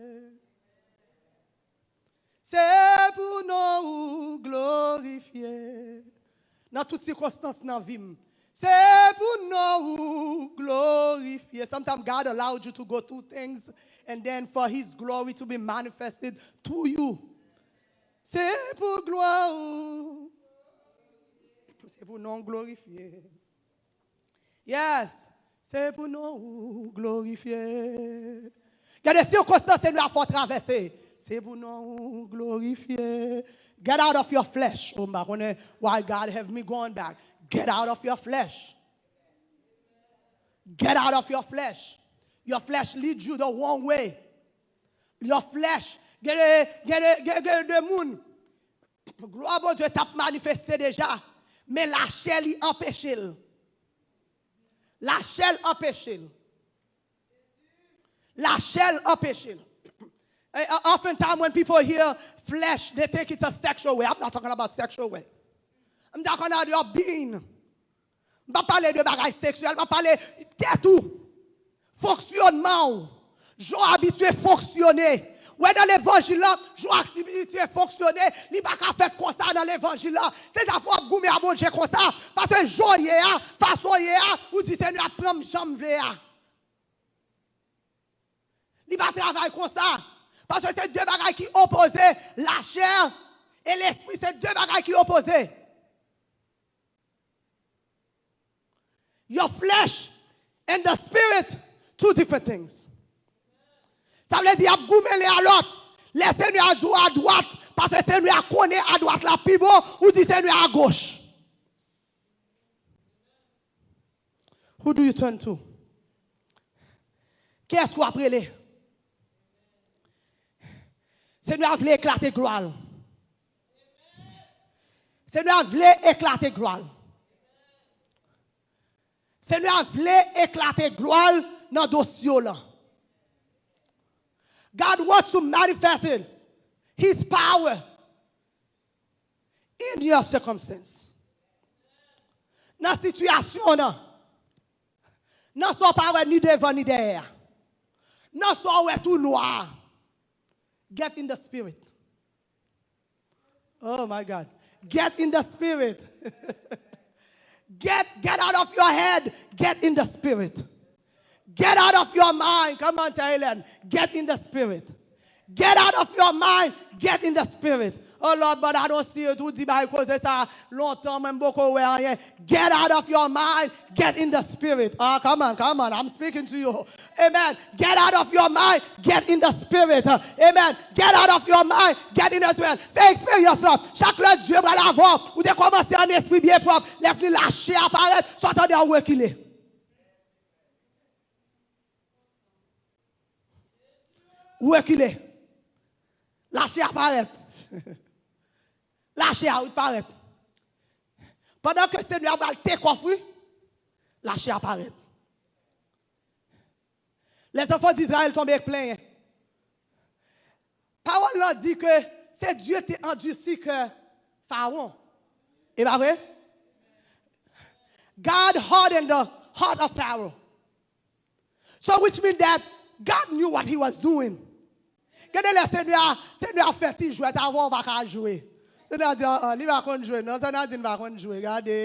Se pou non ou glorifye. Nan tout sikonstans nan vi m. Se pou non ou glorifye. Sometimes God allowed you to go through things and then for his glory to be manifested through you. Se pou glwa ou. Se pou non glorifye. Yes. Se pou non ou glorifye. Gade sikonstans Senyè a fè w travèse. Se pou non ou glorifye. Get out of your flesh. Oh, m pa konnen why God have me going back. Get out of your flesh. Get out of your flesh. Your flesh lead you the wrong way. Your flesh. Gen de, gen de, gen, gen de moun. Glwa Bondye t ap manifeste deja. Men lachè li anpeche l. Lachè l anpeche l. Lachè l anpeche l. And, uh, oftentimes when people hear flesh, they think it's a sexual way. I'm not talking about sexual way. I'm talking about your being. M pa pale de bagay seksyèl, m ap pale tèt ou, fonksyonman w, jan w abitye fonksyone. Wè nan levanjil la, jan w abitye fonksyone, li pa ka fèt konsa nan levanjil la. Se sa fè w ap goumen a Bondye konsa, paske jan w ye a, fason w ye a, ou di Senyè a pran m jan m vle a. Li pa travay konsa. Paske se de bagay ki opoze, lachè e lespri, se de bagay ki opoze. Your flesh and the spirit, two different things. Sa vle di y ap goumen len a lòt. Lè Senyè a di w adwat, paske Senyè a konnen adwat la pi bon, ou di Senyè agoch. Who do you turn to? Kiyès w ap rele? Senyè a vle eklate glwa l. Senyè a vle eklate glwa l. Senyè a vle eklate glwa l nan dosye w lan. God wants to manifest it, his power in your circumstance. Nan sitiyasyon w nan, nan sa w pa wè ni devan ni dèyè a, nan sa w wè tou nwa a, get in the spirit. Oh my God. Get in the spirit. Get, get out of your head. Get in the spirit. Get out of your mind. Come on, say Helen. Get in the spirit. Get out of your mind. Get in the spirit. Oh Lord, but I don't see it. Ou di bay koze sa lontan, mwen m poko wè anyen. Get out of your mind. Get in the spirit. Ah, come on, come on. I'm speaking to you. Amen. Get out of your mind. Get in the spirit. Amen. Get out of your mind. Get in the spirit. Fè eksperyans lan. Chak lè Dye pral avè w, ou te kòmanse an espri byen pwòp. Lè fini lachè a parèt, sa w tande a w rekile. Ou rekile. Lachè a parèt. Lachè a, wi, parèt. Pandan ke Senyè a pral take off, wi, lachè a parèt. Les enfants d'Israël tonbe plenyen. Pawòl lan di ke se Dye te andisi kè Farawon. E pa vre? God hardened the heart of Pharaoh. So which means that God knew what he was doing. Gen de lè Senyè a, Senyè a fè ti jwèt avè w, ou pa ka jwe. Senyè a di, ah, ah, li pa konn jwe, non, Senyè a di li pa konn jwe. Gade,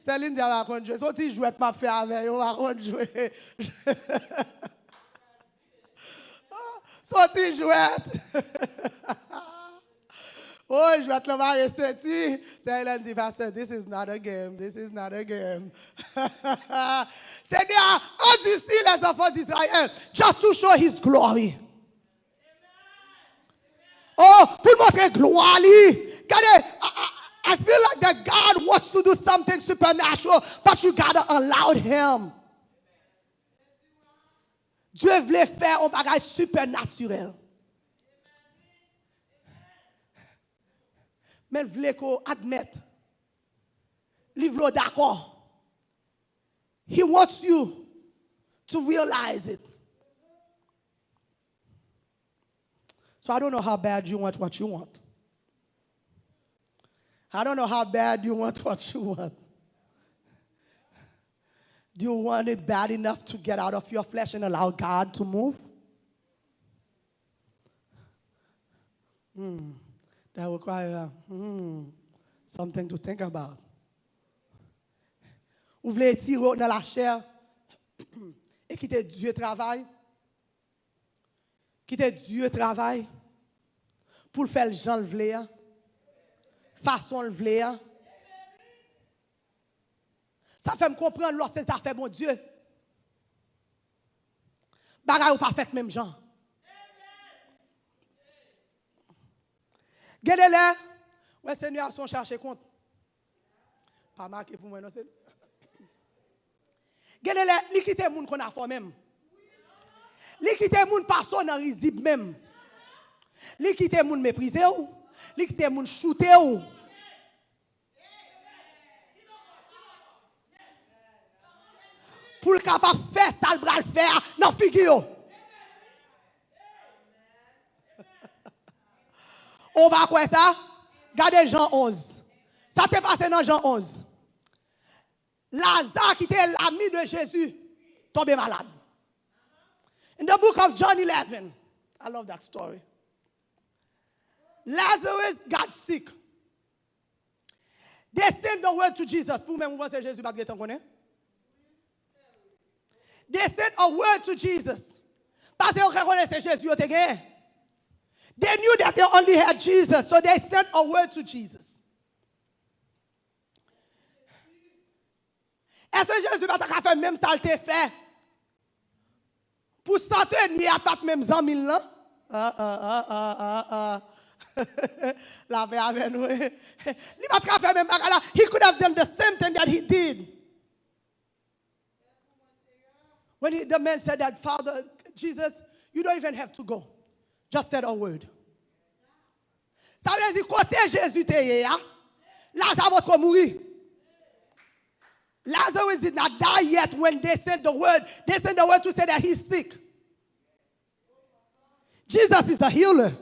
Celine di a pa konn jwe. Se yon ti jwèt m ap fè avè yo, pa konn jwe. Se yon ti jwèt. Oh, jwèt lan mare senti. Sè Helen di, Pastor, this is not a game. This is not a game. Senyè a andisi les enfants d'Israël just to show his glory. Oh, pou l montre glwa li. Gade, I, I, I feel like that God wants to do something supernatural, but you gotta allow him. Dye vle fè yon bagay sipenatirèl. Men l vle ke w admèt. Li vle w dakò. He wants you to realize it. So I don't know how bad you want what you want. I don't know how bad you want what you want. Do you want it bad enough to get out of your flesh and allow God to move? Hmm. That require, hmm, something to think about. Ou vle etire w nan lachè e kite Dye travay? Kite Dye travay pou l fè l jan l vle a, fason l vle a. Sa fè m konprann lò se zafè Bondye, bagay yo pa fèt menm jan. Gen de lè, wè Senyè a se yon chache kont. Pa make pou mwen non, se Gen de lè, li kite moun konn afè w menm. Li kite moun pase w nan rizib menm. Li kite moun meprize w. Li kite moun choute w. Pou l kapab fè sa l pral fè a nan figi yo. Ou pa kwè sa? Gade Jan onz. Sa te pase nan Jan onz. Laza, ki te lami de Jezi, tonbe malad. In the book of John eleven, I love that story. Lazarus got sick. They sent the word to Jesus. Pou mwen, ou panse Jezi pa t gentan konnen? They sent a word to Jesus. Paske yo te konnen se Jezi yo te genyen. They knew that they only had Jesus, so they sent a word to Jesus. Èske Jezi pa ta ka fè menm sa l te fè pou santenye a pa t menm zanmi l lan? Ah, ah, ah, ah, ah, ah. Lapè avè nou. Li pa t ka fè menm bagay la. He could have done the same thing that he did. When he, the man said that, Father, Jesus, you don't even have to go. Just said a word. Sa vle di kote Jezi te ye a, Laza potko mouri. Lazarus did not die yet when they sent the word. They sent the word to say that he's sick. Jesus is the healer.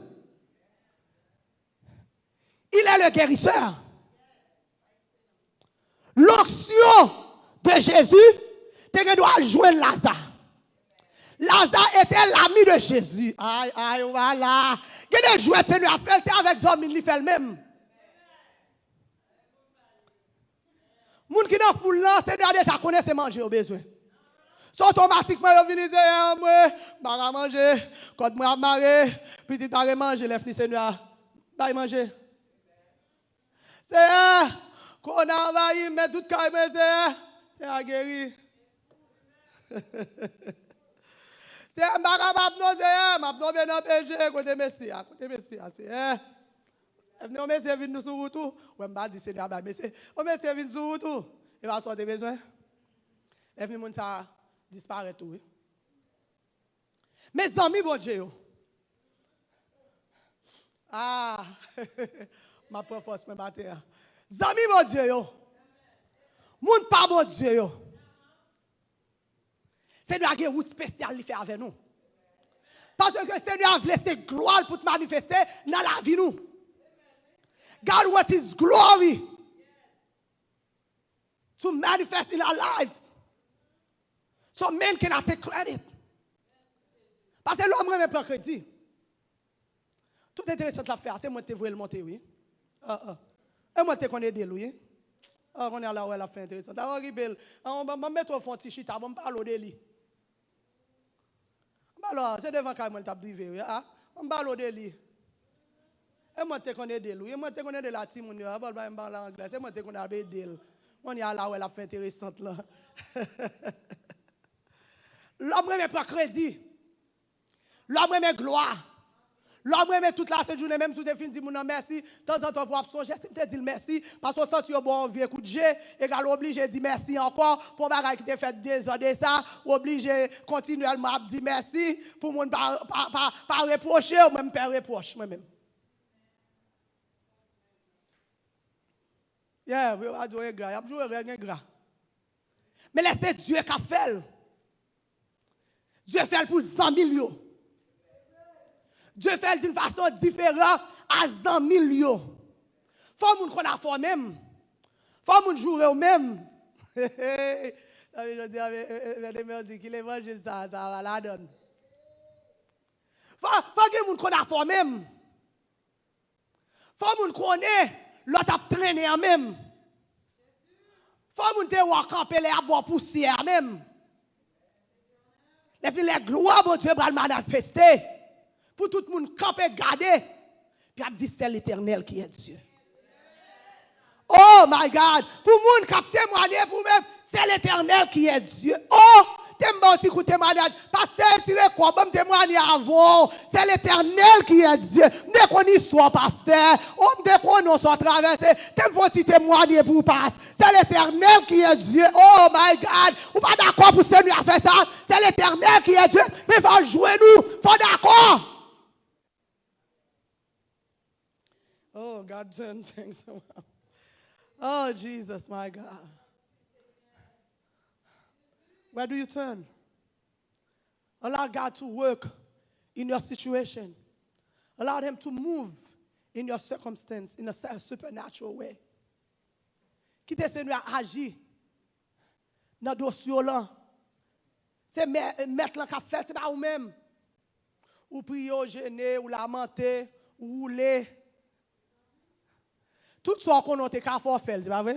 Il est le guérisseur. L'onction de Jésus te gen dwa jwenn Laza. Laza ete lami de Jezi. Ay, ay, wala. Gen de jwèt Senyè a fè l, se avèk zanmi l li fè l menm. Moun ki nan foul lan, Senyè a deja konnen se manje yo bezwen. Se otomatikman yo vini, Senyè, mwen, m pa ka manje, kòd mwen ap mare, pitit la gen manje, lè fini Senyè a bay manje. Seyè, kowona anvayi m, men tout kay mwen, Seyè. Seyè, geri. Seyè, m pa kapab non, Seyè, m ap tonbe nan peche, kote Mesi a, kote Mesi a, Seyè. Lè vini yon mesye vin sou wout ou, wè m pa di Senyè a bay mesye, yon mesye vin sou wout ou, e pa sa w te bezwen? Lè vini moun sa a disparèt tou, wi. Men zanmi Bondye yo. Ah, m ap pran fòs mwen maten an. Zanmi Bondye yo. Moun pa Bondye yo. Senyè a gen wout espesyal li fè avè nou. Paske Senyè a vle se glwa l pou t manifeste nan lavi nou. God wants his glory to manifest in our lives. So men cannot take credit. Paske lòm renmen pran kredi. Tout enteresant l ap fè a, se mwen ki te voye l monte, wi. Ah, ah. E mwen ki te konn ede l, wi. Ah, kounye a la w wè l ap fè enteresant. La w okipe l. Ah, ban m mete w fè yon ti chita, ban m pale w de li. M pale w, se devan kay mwen l t ap drive, wi. Ah, ban m pale w de li. E mwen ki te konn ede l, wi. E mwen ki te konn ede l ak timoun yo. Ah, bon, bay m pale anglè. Se mwen ki te konn ap ede l. Kounye a la w wè l ap fè enteresant la. Lòm renmen pran kredi. Lòm renmen glwa. Lòm renmen tout lasent jounen, menm si w te fin di moun nan mèsi, tanzantan pou w ap sonje si m te di l mèsi, paske w santi yo ba w yon vye kout je, egal w oblije di mèsi ankò pou yon bagay ki te fèt de zan de sa, w oblije kontinyèlman ap di mèsi pou moun pa, pa, pa, pa repwoche w, mwen m pè repwòch, mwen menm. Yeah, yo pa di w engra, y ap joure règ engra. Men lè se Dye k ap fè l, Dye fè l pou zanmi l yo. Dye fè l d'une façon différente a zanmi l yo. Fò moun konn afè w menm. Fò moun joure w menm. Zanmi, jodi a, men, men, men, men, men, di ki levanjil sa, sa va ladann. Fò, fò gen moun konn afè w menm. Fò moun konnen lòt ap trennen an menm. Fò moun te wè w kanpe lè y ap ba w pousyè a menm. Lè fini, lè glwa Bondye pral manifeste, pou tout moun kanpe gade, pi ap di, c'est l'Éternel qui est Dieu. Oh my God! Pou moun k ap temwanye pou mwen, c'est l'Éternel qui est Dieu. Oh! Te m ba w ti kou temwanyaj. Pastè, retire kò w, ban m temwanye avè w. C'est l'Éternel qui est Dieu. M te konn istwa w, pastè. Oh, m te konnen w sa w travèse. Te m fè w ti temwanye pou w, pas. C'est l'Éternel qui est Dieu. Oh my God! Ou pa dakò pou Senyè a fè sa? C'est l'Éternel qui est Dieu. Men fò w jwenn ou. Fò w dakò. Oh, God turn things around. Oh, Jesus, my God. Where do you turn? Allow God to work in your situation. Allow Him to move in your circumstance, in a su- supernatural way. Kite Senyè a aji nan dosye w lan. Se mè- mèt lan k ap fè l, se pa ou menm. Ou priye, ou jene, ou lamante, ou woule. Tout sa w konnen w te ka fè, w fè l, se pa vre?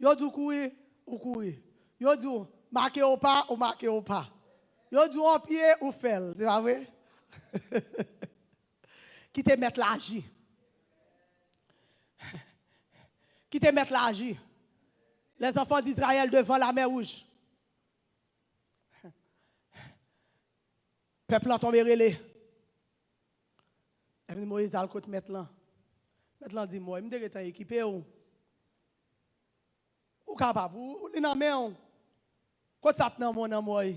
Yo di w kouri, ou kouri. Yo di w make yon pa, ou make yon pa. Yo di w yon pye, ou fè l, se pa vre? Kite mèt la aji. Kite mèt la aji. Les enfants d'Israël devan lamè wouj. Pèp lan tonbe rele. Epi Moyiz al kot mèt lan. Mèt lan di, Mwen, m te gentan ekipe w. Ou kapab, ou, ou li nan men w. Kot sa t nan men w nan mwen?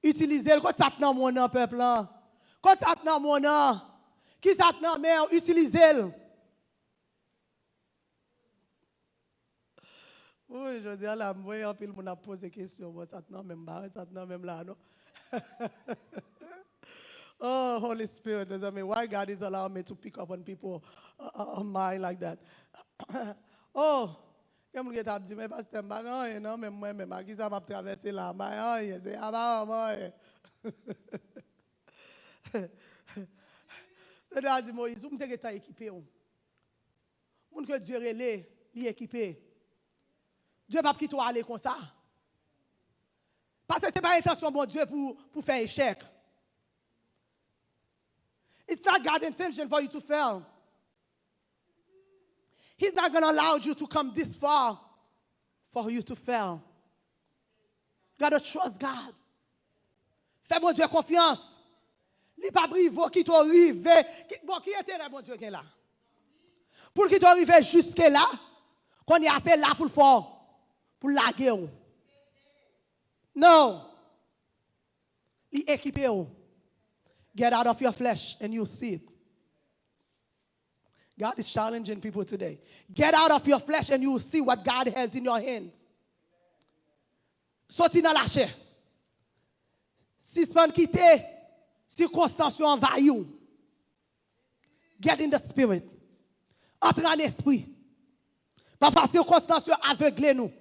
Itilize l. Kot sa t nan men w nan pèp lan? Kot sa t nan men w nan? Ki sa t nan men w? Itilize l. Wi, jodi a la, m wè anpil moun ap poze kesyon, bon, sa t nan men m, ba, sa t nan men m la, non? Oh, Holy Spirit, mezanmi, why God is allowing me to pick up on people uh, uh, uh, mind like that? Oh, gen moun ki t ap di, men pastè, m pa gen anyen nan men m, mwen menm, a kisa m ap travèse la? M pa gen anyen, Senyè a pa ban m anyen. Senyè a di Moyiz, ou m te gentan ekipe w. Moun ke Dye rele, li ekipe. Dye p ap kite w ale konsa. Paske se pa entansyon Bondye pou, pou fè echèk. It's not God's intention for you to fail. He's not gonna allow you to come this far for you to fail. Gotta trust God. Fè Bondye konfyans. Li p ap rive w kite w rive. Ki, bon, ki enterè Bondye gen la? Pou l kite w rive jiske la, kounye a se la pou l fè w, pou l lage w. Non. Li ekipe w. Get out of your flesh and you'll see it. God is challenging people today. Get out of your flesh and you will see what God has in your hands. Soti nan lachè. Sispann kite sikonstans yo anvayi w. Get in the spirit. Antre an espri. Pafwa sikonstans yo avegle nou.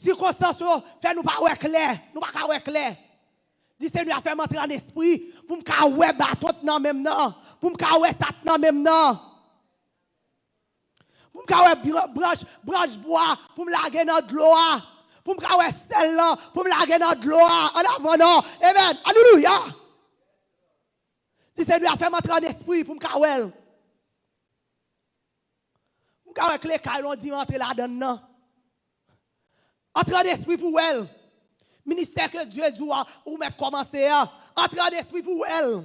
Sikonstans yo fè nou pa wè klè, nou pa ka wè klè. Di, Senyè, fè m antre an espri pou m ka wè baton t nan men m nan, pou m ka wè sa t nan men m nan. Pou m ka wè bran- branch, branch bwa pou m lage nan dlo a. Pou m ka wè sèl lan pou m lage nan dlo a. An avan non. Amen. Alelouya. Di, Senyè, fè m antre an espri pou m ka wè l. Pou m ka wè kle kay lan w di m antre ladan l nan. Antre an espri pou w wè l. Ministè ke Dye di w a, ou mèt kòmanse a. Antre an espri pou w wè l.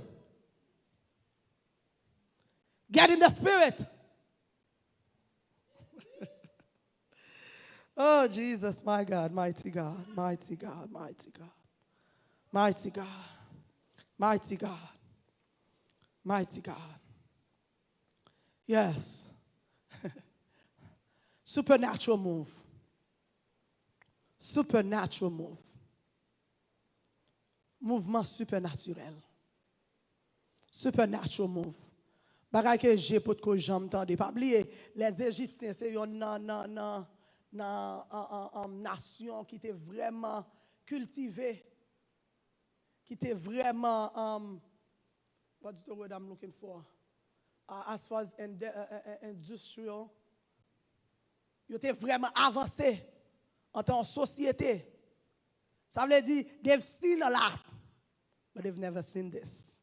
Get in the spirit. Oh, Jesus, my God, mighty God, mighty God, mighty God, mighty God, mighty God, mighty God. Yes. Supernatural move. Supernatural move. Mouvman sipènatirèl. Supernatural move. Bagay ke je potko janm tande. Pa bliye, lèzejipsyen se yonn nan, nan, nan, nan an, an, an, nasyon ki te vrèman kiltive, ki te vrèman, um, what's the word I'm looking for? Uh, as far as in, uh, uh, uh, industrial, yo te vrèman avanse antan yon sosyete. Sa vle di, they've seen a lot, but they've never seen this.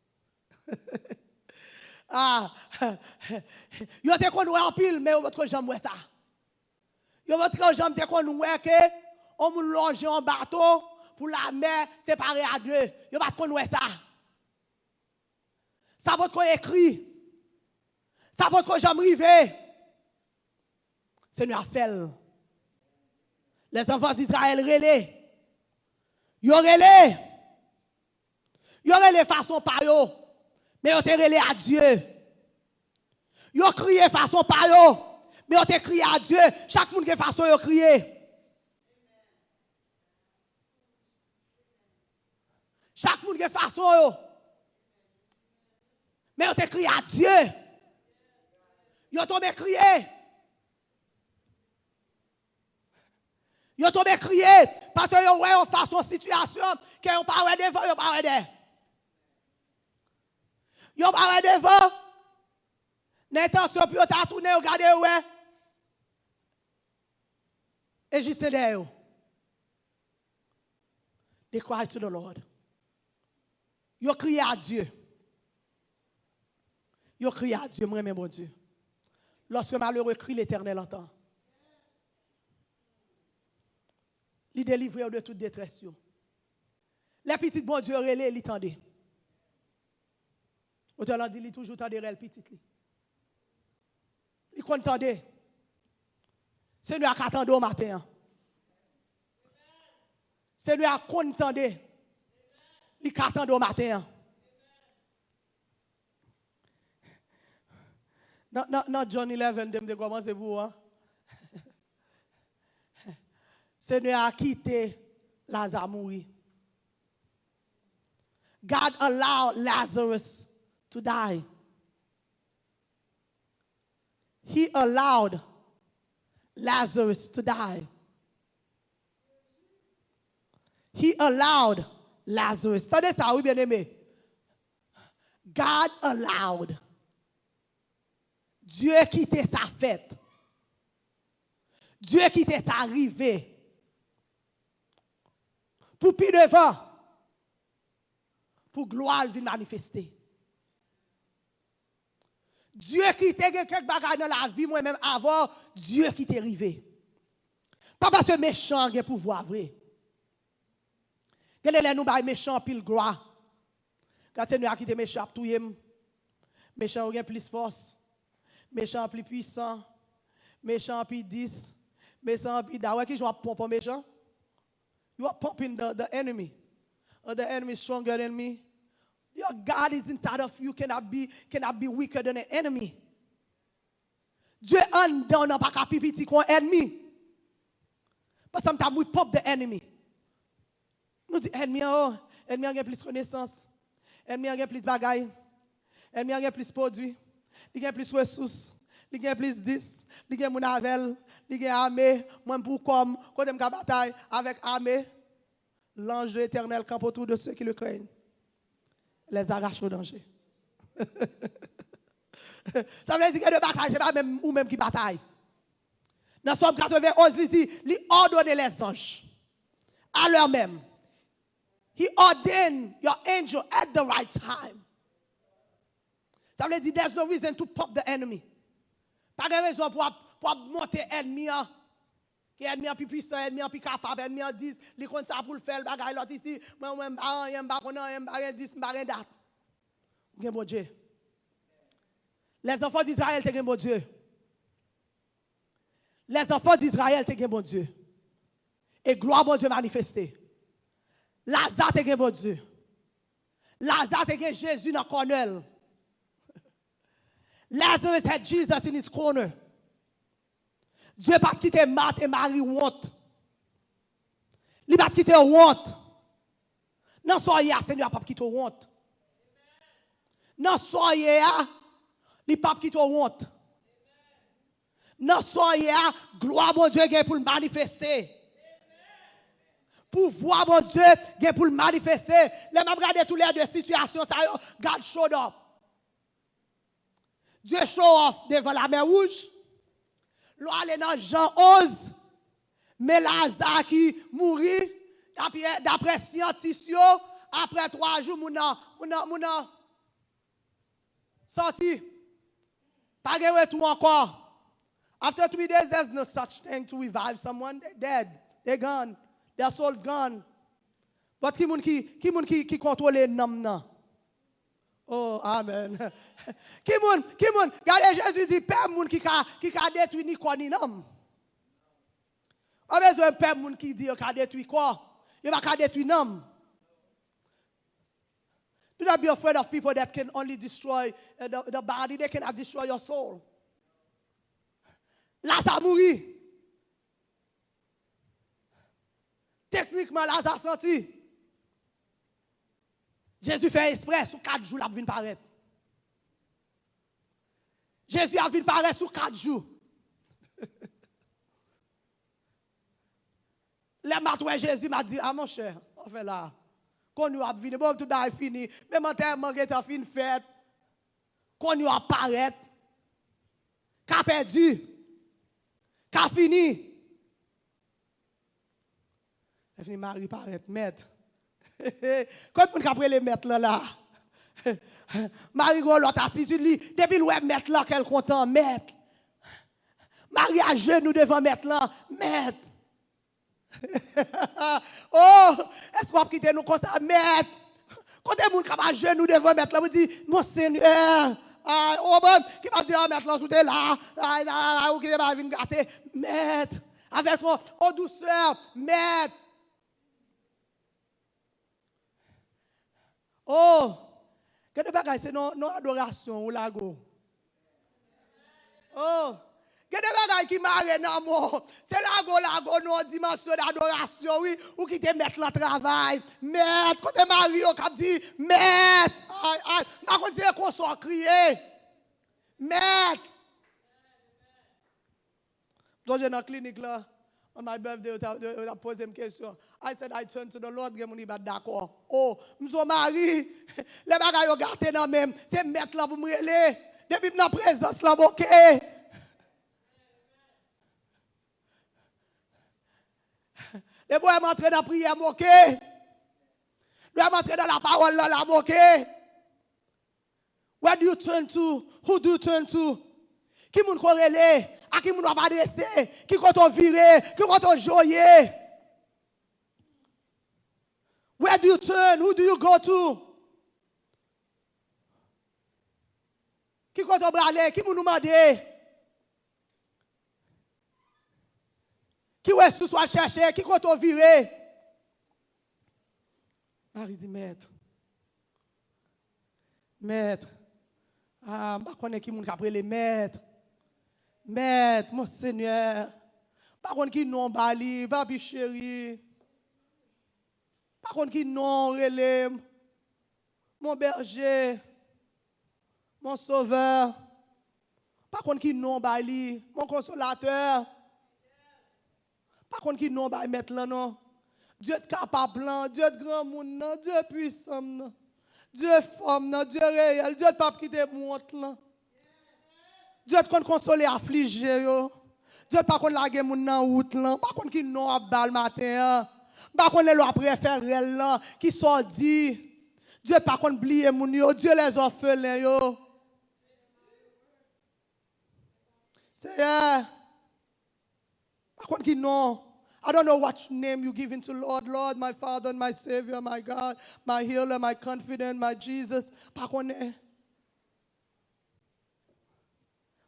Ah, yo te konn wè anpil, men yo potko janm wè sa. Yo potko janm te konn wè ke yon moun lonje yon bato pou lamè separe a de. Yo pa t konn wè sa. Sa potko ekri. Sa potko janm rive. Senyè a fè l. Lèzanfan Izrayèl rele. Yo rele. Yo rele fason pa yo, men yo te rele a Dye. Yo kriye fason pa yo, men yo te kriye a Dye. Chak moun gen fason yo kriye. Chak moun gen fason yo. Men yo te kriye a Dye. Yo tonbe kriye. Yo tonbe kriye. Paske yo wè yon fason sitiyasyon ke yo pa wè devan, yo pa wè dèyè. Yo pa wè devan. Nan entansyon pou yo ta tounen, yo gade, yo wè. Ejipsyen dèyè yo. They cry to the Lord. Yo kriye a Dye. Yo kriye a Dye, mwen renmen Bondye. Lorsque malheureux crient, l'Éternel entend. Li delivre yo de tout detrès yo. Lè pitit Bondye rele, li tande. Otè lan di li toujou tande rèl pitit li. Li konn tande. Senyè a ka tande w maten an. Senyè a konn tande. Li ka tande w maten an. Nan, nan, nan John eleven, de m te kòmanse pou ou an. Senyè a kite Laza mouri. God allowed Lazarus to die. He allowed Lazarus to die. He allowed Lazarus. Tande sa, wi, byeneme. God allowed. Dye kite sa fèt. Dye kite sa rive. Pou pi devan, pou glwa l vin manifeste. Dye kite gen kèk bagay nan lavi mwen menm avè w, Dye kite rive. Pa paske mechan an gen pouvwa vre. Gen de lè nou bay mechan anpil glwa. Gad Senyè a kite mechan ap touye m. Mechan yo gen plis fòs. Mechan an pli pwisan. Mechan an pi dis. Mechan an pi da. Wè kijan w ap ponp on mechan? You are pumping the, the enemy. And the enemy is stronger than me. Your God is inside of you, cannot be, cannot be weaker than an enemy. Dye anndan w nan pa ka pi piti ke yon ènmi. But sometimes we pump the enemy. Nou di ènmi an, oh, ènmi an gen plis konesans. Ènmi an gen plis bagay. Ènmi an gen plis pwodui. Li gen plis resous. Li gen plis dis. Li gen moun avè l. Li gen ame. Mwen m pou kò m. Kote m ka batay avèk ame? L'ange de l'Éternel campe autour de ceux qui le craignent. Les arrache au danger. Sa vle di gen de batay, se pa menm ou menm ki batay. Nan Sòm katreven onz, li di, li òdone lèzanj a lè menm. He ordained your angel at the right time. Sa vle di, there's no reason to pump the enemy. Pa gen rezon pou ap, pou ap monte ènmi an. Ke ènmi an pi pwisan, ènmi an pi kapab, ènmi an dis, li konn sa pou l fè, l bagay lòt isi, mwen, mwen, m pa anyen, m pa konn anyen, m pa gen dis, m pa gen dat. Ou gen Bondye. Lèzanfan d'Izrayèl te gen Bondye. Lèzanfan d'Izrayèl te gen Bondye. E glwa Bondye manifeste. Laza te gen Bondye. Laza te gen Jezi nan kònè l. Lazarus had Jesus in his corner. Dye pa t kite Mat e Mari wont. Li pa t kite yo wont. Nan sa w ye a, Senyè a p ap kite w wont. Nan sa w ye a, li p ap kite w wont. Nan sa w ye a, glwa Bondye gen pou l manifeste. Pouvwa Bondye gen pou l manifeste. Lè m ap gade toulède sitiyasyon sa yo, God showed up. Dye show off devan Lamè Wouj. Lè w ale nan Jan onz, men Laza ki mouri, daprè, daprè syantis yo, aprè twa jou, moun nan, moun nan, moun nan sòti. Pa gen retou ankò. After three days, there's no such thing to revive someone. They dead. They gone. Their soul's gone. But ki moun ki, ki moun ki, ki kontwole nanm nan? Oh, amen. Ki moun, ki moun, gade Jezi di pè moun ki ka, ki ka detwi ni kò ni nanm. Ou pa bezwen pè moun ki di yo ka detwi kò, yo pa ka detwi nanm. Do not be afraid of people that can only destroy uh, the, the body, they cannot destroy your soul. Laza mouri. Teknikman, Laza santi. Jezi fè eksprè, sou kat jou l ap vin parèt. Jezi ap vin parèt sou kat jou. Lè m pa t wè Jezi, m ap di, a monchè, sa w fè la? Konn yo ap vini. Bon, tout bagay fini. Menm antèman gentan fin fèt. Konn yo ap parèt. Ka pèdi. Ka fini. Lè fini, Mari parèt, mèt. Kot moun k ap rele mèt lan la? Mari gen yon lòt atitid li. Depi l wè mèt lan, kè l kontan, mèt. Mari ajenou devan mèt lan, mèt. Oh, èske w ap kite nou konsa, mèt? Kote moun k ap ajenou devan mèt lan pou di, Monsenyè, ay, ou konprann? Ki p ap di, a, mèt lan, si w te la, ay, ay, ay, ou kite bagay vin gate, mèt. Avèk yon, yon dousè, mèt. Oh, gen de bagay, se nan, nan adorasyon ou lage w. Oh, gen de bagay ki mare nan men w. Se lage w, lage w nan yon dimansyon dadorasyon, wi. Ou kite mèt lan travay. Mèt, kote mari yo k ap di, mèt. Ay, ay, m pa konn si se konsa w kriye. Mèt. M sonje nan klinik la, on my birthday, yo t ap, yo t ap poze m kesyon. I said, "I turn to the Lord," gen moun ki pa t dakò. Oh, m se yon mari, lè bagay yo gate nan men m, se mèt lan pou m rele. Depi m nan prezans lan, m oke. Depi w wè m antre nan priyè, m oke. Lè m antre nan lapawòl lan la, m oke. Where do you turn to? Who do you turn to? Ki moun ko rele? A ki moun w ap adrese? Ki kote w vire? Ki kote w joye? Where do you turn? Who do you go to? Ki kote w prale? Ki moun ou mande? Ki resous w al chèche? Ki kote w vire? Mari di, Mèt, Mèt, a, m pa konnen ki moun k ap rele Mèt. Mèt, Monsenyè, m pa konn ki non ba li, Papi cheri. M pa konn ki non rele m. Mon berger, mon sauveur. M pa konn ki non bay li, mon consolateur. M pa konn ki non bay mèt lan non. Dye kapab lan, Dye granmoun nan, Dye pwisan m nan, Dye fò m nan, Dye reyèl, Dye p ap kite m wont lan. Dye t konn konsole aflije yo. Dye t pa konn lage moun nan wout lan. M pa konn ki non w ap ba l maten an. M pa konn lè w ap refè rèl lan. Kisa w di? Dye t pa konn bliye moun yo. Dye lèzòfelen yo. Seyè, pa konn ki non. I don't know what name you giving to Lord. Lord, my Father and my Savior, my God, my healer, my confident, my Jesus. Pa konnen.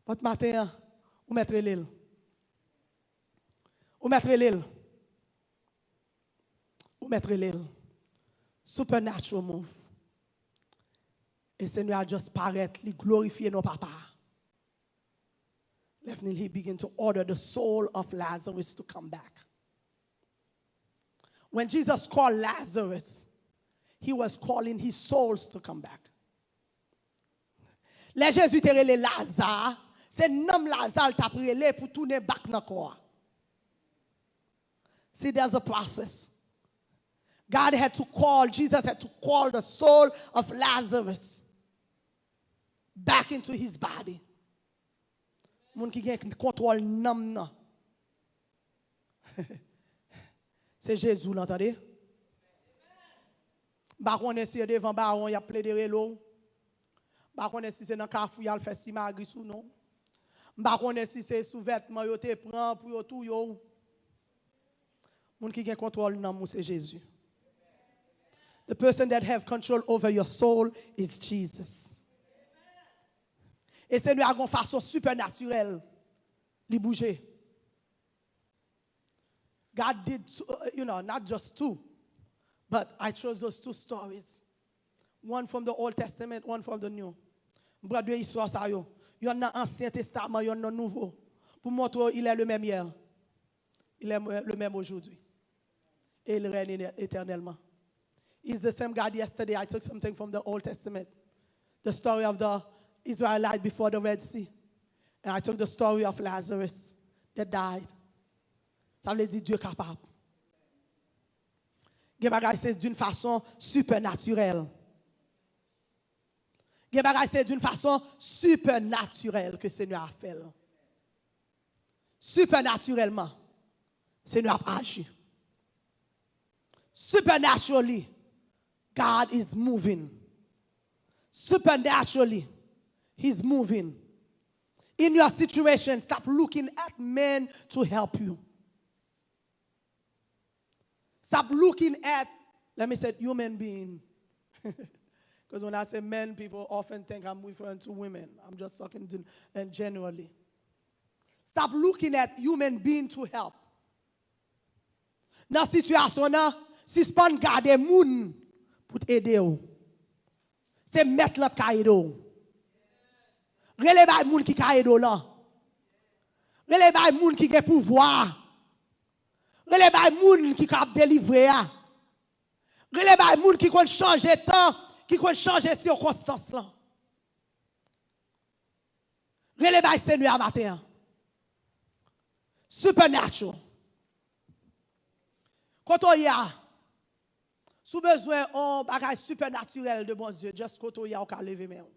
But maten an, ou mèt rele l. Ou mèt rele l. Ou mèt rele l. Supernatural move. E Senyè a just parèt, li glorifye non Papa a. Lè fini, he begin to order the soul of Lazarus to come back. When Jesus called Lazarus, he was calling his souls to come back. Lè Jezi te rele Laza, se nanm Laza l t ap rele pou tounen back nan kò a. See, there's a process. God had to call, Jesus had to call the soul of Lazarus back into his body. Moun ki gen kontwòl nanm nan. Se Jezi w lan, tande. M pa konnen si se devan bawon y ap plede rele w. M pa konnen si se nan kafou y al fè simagri sou non w. M pa konnen si se sou vètman yo te pran pou yo touye w. Moun ki gen kontwòl nanm ou se Jezi. The person that have control over your soul is Jesus. E Senyè a gon fason sipènatirèl li bouje. God did, uh, you know, not just two, but I chose those two stories. One from the Old Testament, one from the New. M pran de istwa sa yo. Yonn nan Ansyen Testaman, yonn nan Nouvo. Pou montre w, il est le même hier. Il est le même aujourd'hui. Et il règne éternellement. He's the same God yesterday. I took something from the Old Testament. The story of the Israelite before the Red Sea. And I took the story of Lazarus that died. Sa vle di Dye kapab. Gen bagay se d'une façon supernatural. Gen bagay se d'une façon supernatural ke Senyè a fè l. Sipenatirèlman, Senyè ap aji. Supernaturally, God is moving. Supernaturally, He's moving. In your situation, stop looking at men to help you. Stop looking at, let me say, human being. Because when I say men, people often think I'm referring to women. I'm just talking to, and generally. Stop looking at human being to help. Nan sitiyasyon nan, sispann gade moun pou t ede w. Se mèt lan k ka ede w. Rele bay moun ki ka ede w lan. Rele bay moun ki gen pouvwa a. Rele bay moun ki kab delivre a. Rele bay moun ki konn chanje tan, ki konn chanje sikonstans lan. Rele bay Senyè a maten an. Supernatural. Kote w ye a, si w bezwen yon bagay sipenatirèl de Bondye, just kote w ye a, ou ka leve men w.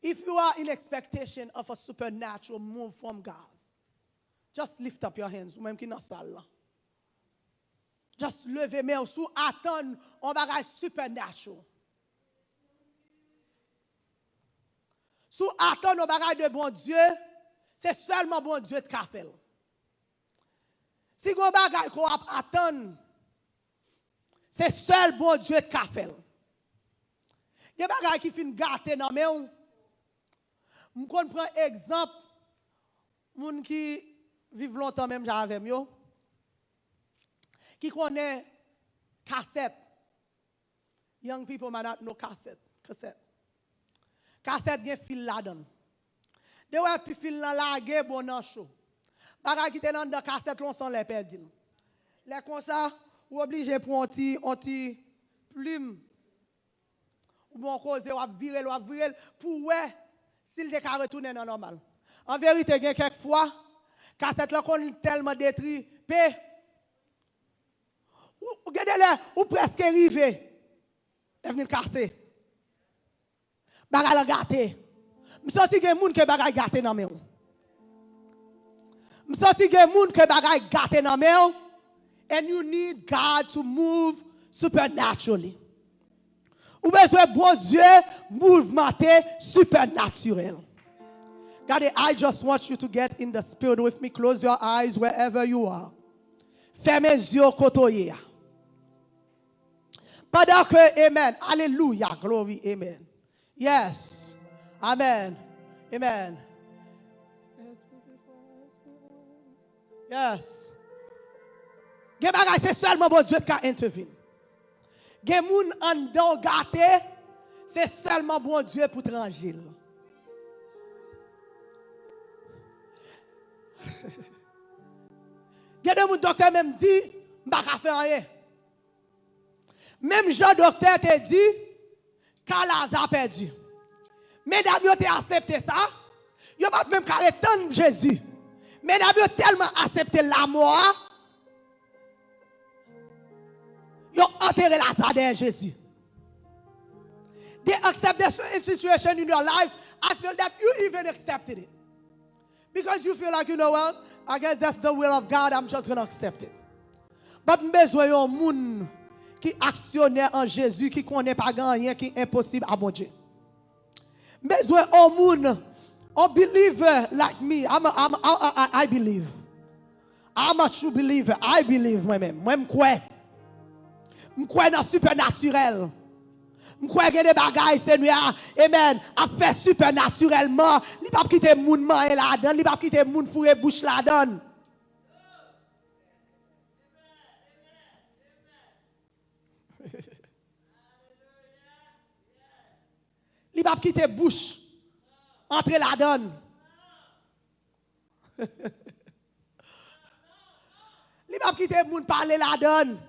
If you are in expectation of a supernatural move from God, just lift up your hands, ou menm ki nan sal lan. Just leve men w si w atann yon bagay supernatural. Si w atann yon bagay de Bondye, se sèlman Bondye t ka fè l. Si gen yon bagay ke w ap atann, se sèl Bondye t ka fè l. Gen bagay ki fin gate nan men w. M konn pran egzanp moun ki viv lontan menm jan avè m yo, ki konnen kasèt. Young people might not know kasèt. Kasèt. Kasèt gen fil ladan l. De wè pi fil lan lage bon nan cho. Bagay ki te nan anndan kasèt lan, se yon lè pèdi l. Lè konsa, ou oblije pran yon ti, yon ti plim. Ou bon koze, w ap vire l, w ap vire l, pou w wè si l te ka retounen nan nòmal. An verite, gen kèk fwa, kasèt lan konn tèlman detripe, ou, ou gen de lè, ou prèske rive, lè vin kase. Bagay lan gate. M santi gen moun ke bagay gate nan men w. M santi gen moun ke bagay gate nan men w. And you need God to move supernaturally. Ou bezwen Bondye mouvmante sipenatirèl. Gade, I just want you to get in the spirit with me. Close your eyes wherever you are. Fèmen zye w kote w ye a. Pandan ke, amen, alelouya, glori, amen. Yes, amen, amen. Yes. Gen bagay se sèlman Bondye ki ka entèvin. Gen moun anndan w gate, se sèlman Bondye pou t ranje l. Gen de moun doktè menm di, m pa ka fè anyen. Menm jan doktè te di, ka Laza pèdi. Medam yo te aksepte sa, yo pa t menm ka ret tann Jezi. Medam yo tèlman aksepte lamò a, yo antere Laza dèyè Jezi. They accept the situation in your life. I feel that you even accepted it. Because you feel like, you know what? I guess that's the will of God. I'm just gonna accept it. But m bezwen yon moun ki aksyonè an Jezi, ki konnen pa gen anyen ki enposib a Bondye. M bezwen yon moun, yon believer like me. I'm a, I'm a, I, I, I believe. I'm a true believer. I believe mwen menm. Mwen m kwè. M kwè nan sipenatirèl. M kwè gen de bagay Senyè a, amen, ap fè sipenatirèlman. Li p ap kite moun manyen ladan l, li p ap kite moun foure bouch ladan l. Li p ap kite bouch antre ladan l. Li p ap kite moun pale ladan l.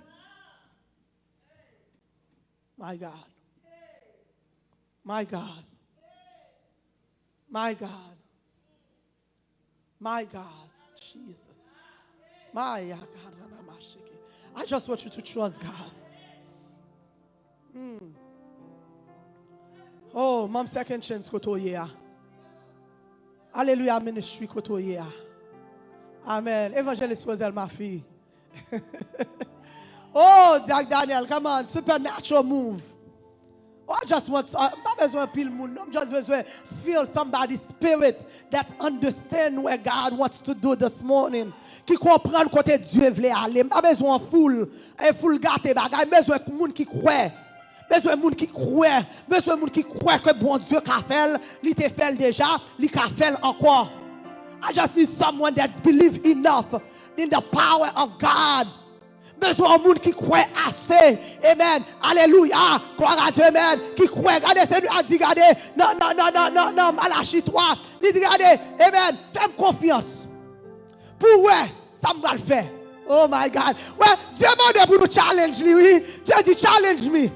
My God. My God. My God. My God, Jesus. My God, I just want you to trust God. Hmm. Oh, manm Second Chance kote w ye a. Alelouya, ministry kote w ye a. Amen. Evangelist Roselle, ma fille. Oh, Jack Daniel, come on, supernatural move. Oh, I just want, uh, m pa bezwen pil moun, non, m just bezwen feel somebody spirit that understand where God wants to do this morning. Ki konprann kote Dye vle ale. M pa bezwen foul, e foul gate bagay. M bezwen moun ki kwè. Bezwen moun ki kwè. Bezwen moun ki kwè ke Bondye ka fè l. Li te fè l deja. Li ka fè l ankò. I just need someone that believe enough in the power of God. Bezwen yon moun ki kwè ase. Amen. Alelouya. Gloire à Dieu. Amen. Ki kwè. Gade, Senyè a di, gade, nan, nan, nan Malachi twa, li di, gade, amen, fè m konfyans pou wè sa m pral fè. Oh my God. Wè, Dye mande pou nou challenge li, wi. Dye di, challenge me.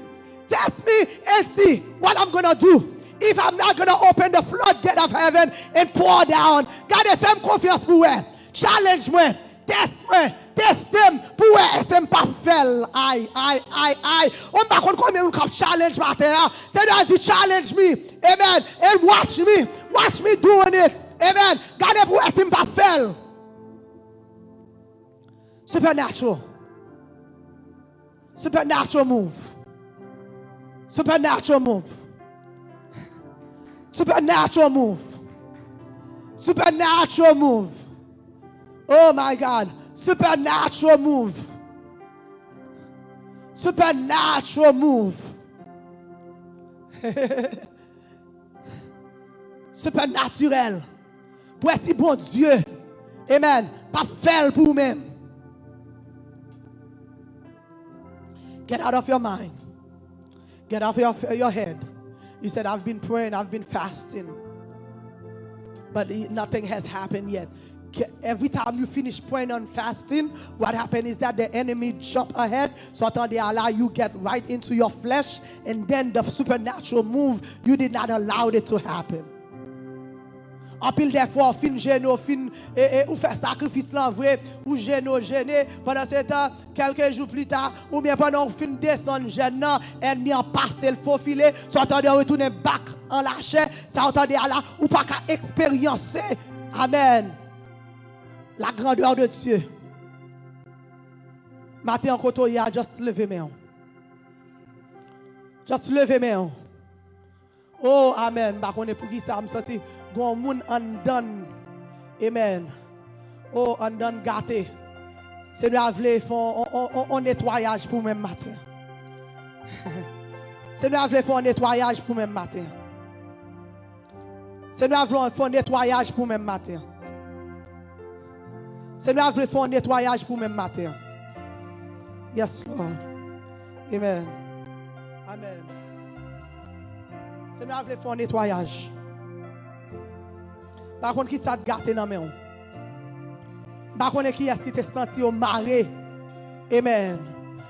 Test me and see what I'm gonna do. If I'm not gonna open the floodgate of heaven and pour down. Gade, fè m konfyans pou wè. Challenge mwen. Test mwen. Teste m pou wè èske m p ap fè l. Ay, ay, ay, ay. Ou m pa konn konbyen moun k ap challenge maten an. Senyè a di, challenge me. Amen. And watch me. Watch me doing it. Amen. Gade pou wè si m p ap fè l. Supernatural. Supernatural move. Supernatural move. Supernatural move. Supernatural move. Oh my God. Supernatural move. Supernatural move. Sipenatirèl. Pou wè si Bondye, amen, p ap fè l pou ou menm. Get out of your mind. Get out of your, your head. You said, I've been praying, I've been fasting. But nothing has happened yet. Every time you finish praying and fasting, what happened is that the enemy jump ahead. So tande a la, you get right into your flesh, and then the supernatural move, you did not allow it to happen. Anpil dèfwa, ou fin jene, ou fin, e, e, ou fè sakrifis lan vre, ou jene, ou jene, pandan se tan, kèlke jou pli ta, oubyen pandan ou fin desann jèn nan, ènmi an pase l fofile, sa w tande w retounen back an lachè, sa w tande a la, ou pa ka eksperyanse, amèn, la grandeur de Dieu. Maten an kote w ye a, just leve men w. Just leve men w. Oh, amèn. M pa konnen poukisa m santi gon moun anndan. Amèn. Oh, anndan gate. Senyè a vle fè on, on, on, on netwayaj pou mwen maten. Senyè a vle fè on netwayaj pou mwen maten. Senyè a vle fè on netwayaj pou mwen maten. Senyè a vle fè on netwayaj pou mwen maten. Yes, Lord. Amen. Amen. Senyè a vle fè yon netwayaj. Pa konn ki sa t gate nan men w. Pa konnen kiyès ki te santi yo mare. Amen.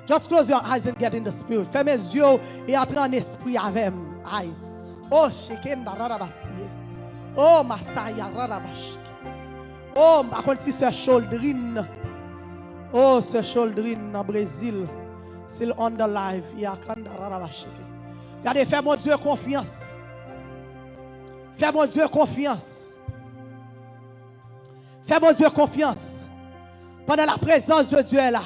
Just close your eyes and get in the spirit. Fèmen zye w e antre an espri avè m. Ay. Oh, sheke m da rara basiye. Oh, masaya rara bashiki. Oh, m pa konn si sè Choldrine. Oh, sè Choldrine nan Brezil. Si l on the live, ya kanda rara bashiki. Gade, fè Bondye konfyans. Fè Bondye konfyans. Fè Bondye konfyans. Pandan la prezans de Dye la.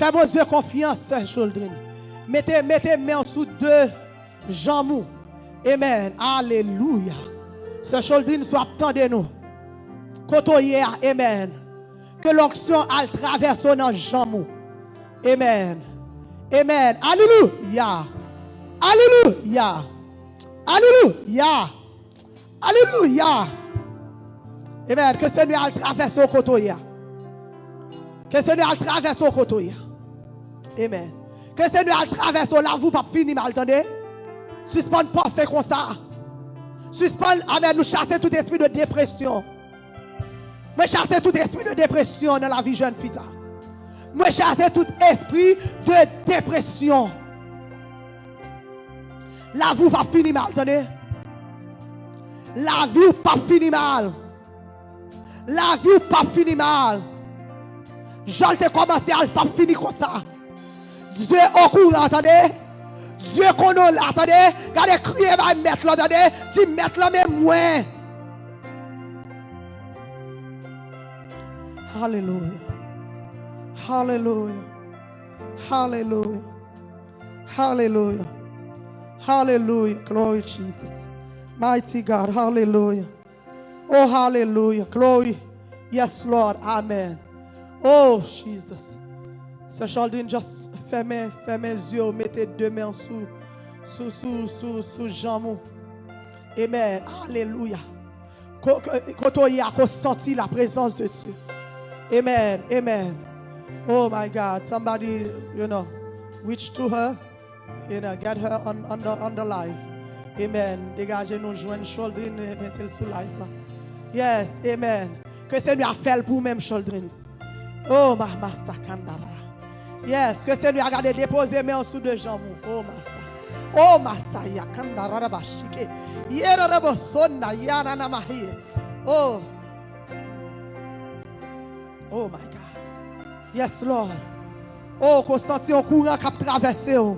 Fè Bondye konfyans, sè Choldrine. Mete, mete men w sou de janm ou. Amen. Alelouya. Sè Choldrine, si w ap tande nou. Kote w ye a, amen. Ke lonksyon al travèse w nan janm ou. Amen. Amen. Alelouya. Alelouya. Alelouya. Alelouya. Amen. Ke Senyè al travèse w kote w ye a. Ke Senyè al travèse w kote w ye a. Amen. Ke Senyè al travèse w, lavi w p ap fini mal, tande. Sispann panse konsa. Sispann, amen, nou chase tout espri de depresyon. Mwen chase tout espri de depresyon nan lavi jèn fi sa. Mwen chase tout espri de depresyon. Lavi w p ap fini mal, tande. Lavi w p ap fini mal. Lavi w p ap fini mal. Jan l te kòmanse a, l p ap fini konsa. Dye okouran, tande. Dye konnen w la, tande. Gade, kriye bay Mèt lan, tande. Di, Mèt lan, men mwen. Alelouya. Alelouya. Alelouya. Alelouya. Alelouya. Glory, Jesus. Mighty God. Alelouya. Oh, hallelujah. Glory. Yes, Lord. Amen. Oh, Jesus. Sè Chaldine, just fèmen, fèmen zye w, mete de men w sou, sou, sou, sou, sou janm ou. Amen. Alelouya. Ko-, ko-, kote w ye a, ko santi la prezans de Dye. Amen. Amen. Oh, my God. Somebody, you know, reach to her. And uh, get her on, on, the, on the live. Amen. Degaje nou jwenn Chaldine, eh, mete l sou live la. Yes, amen. Ke Senyè a fè l pou ou menm, Chaldine. Oh, mama sakandara. Yes, ke Senyè a gade depoze men w sou de janm ou. Oh, masa. Oh, masa ya kandara bashike. Yera rebo sonda ya nana mahi. Oh. Oh my God. Yes, Lord. Oh, ke w santi yon kouran k ap travèse w.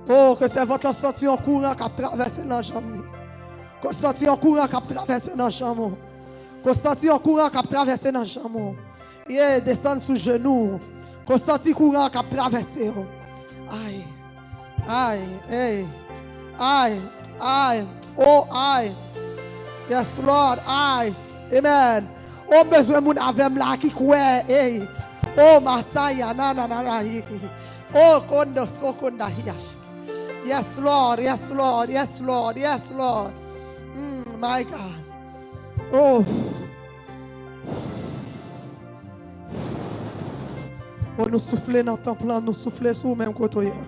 Oh, ke sèvant lan santi yon kouran k ap travèse nan janm li. Ke w santi yon kouran k ap travèse nan janm ou. Ke w santi yon kouran k ap travèse nan janm ou. Ye, desann sou jenou. Ke w santi kouran k ap travèse w. Ay. Ay, ey. Ay, ay. Oh, ay. Yes, Lord. Ay. Amen. Oh, m bezwen moun avè m la ki kwè. Ey. Oh, masaya, na, na, na, na, yiki. Oh, kondo, so, konda, hiyash. Yes, Lord. Yes, Lord. Yes, Lord. Yes, Lord. Mm, my God. Oh. O, nou soufle nan tanp lan, nou soufle sou ou menm kote w ye a.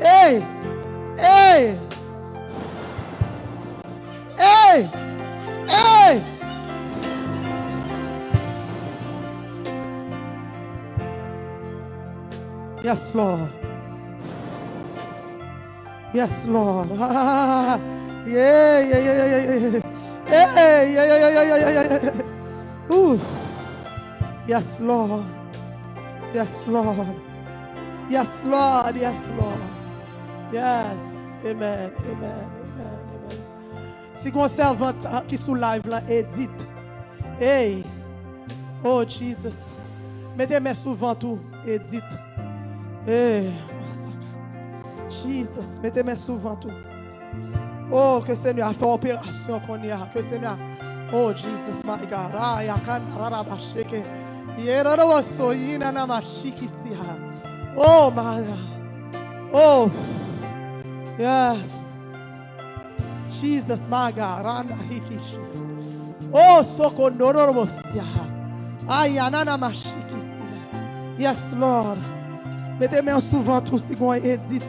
Ey! Ey! Ey! Ey! Yes, Lord. Yes, Lord. Ah, yeah, yeah, yeah, yeah, yeah, yeah. Hey, yeah, yeah, yeah, yeah, yeah, yeah, yeah. Ooh. Yes, Lord. Yes, Lord. Yes, Lord. Yes, Lord. Yes. Amen. Amen. Amen. Amen. Si gon sèvant, ah, ki sou live lan, Edith. Hey. Oh, Jesus. Mete men sou vant ou, Edith. Hey, masaka. Jesus, mete men sou vant ou. Oh, ke Senyè a fè operasyon kounye a. Ke Senyè a, oh, Jesus, my God. Ah, ya kanda rara basheke. Ye rara waso yina na mashiki siha. Oh, my God. Oh. Yes. Jesus, my God, Randa Hikishi. Oh, Soko Nororobosia. Ayanana Mashikisia. Yes, Lord. Mete men sou vant ou, si gon Edith.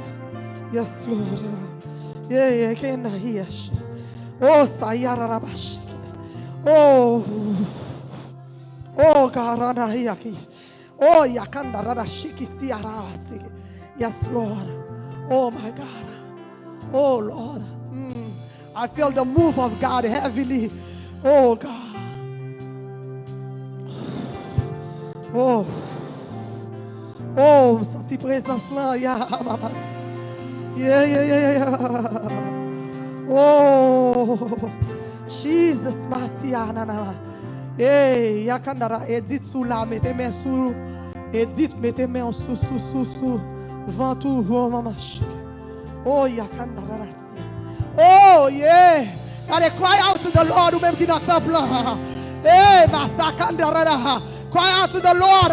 Yes, Lord. Yeah, yeah, kenda hiyashi. Oh, Sayara Rabashikina. Oh. Oh, Karana Hiyaki. Oh, yakanda rara shiki si arasi. Yes, Lord. Oh, my God. Oh, Lord. Mm. I feel the move of God heavily. Oh, God. Oh. Oh, m santi prezans lan. Ya, mama. Yeah, yeah, yeah, yeah, yeah. Oh. Jesus, Matia, nanana. Hey, yakandara, Edith sou la, mete men sou. Edith, mete men sou, sou, sou, sou vant ou, oh, mama. Oh, yakandara. Oh, yeah. Gade, cry out to the Lord, ou menm ki nan tanp lan. Hey, masakandara. Cry out to the Lord.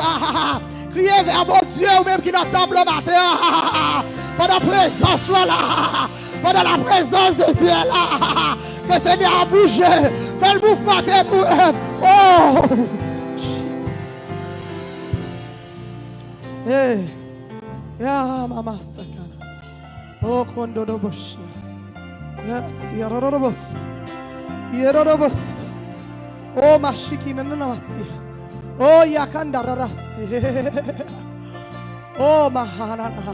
Kriye vè Bondye, ou menm ki nan tanp lan maten an. Pandan prezans lan la. Pandan la prezans de Dye la, ke Senyè a bouje, ke l mouvmante pou, oh! Hey! Ya mama sakana. Oh, kondodoboshi. Yes, yarorobos. Yarorobos. Oh, mashiki nananamasi. Oh, yakandararasi. Oh, mahanana.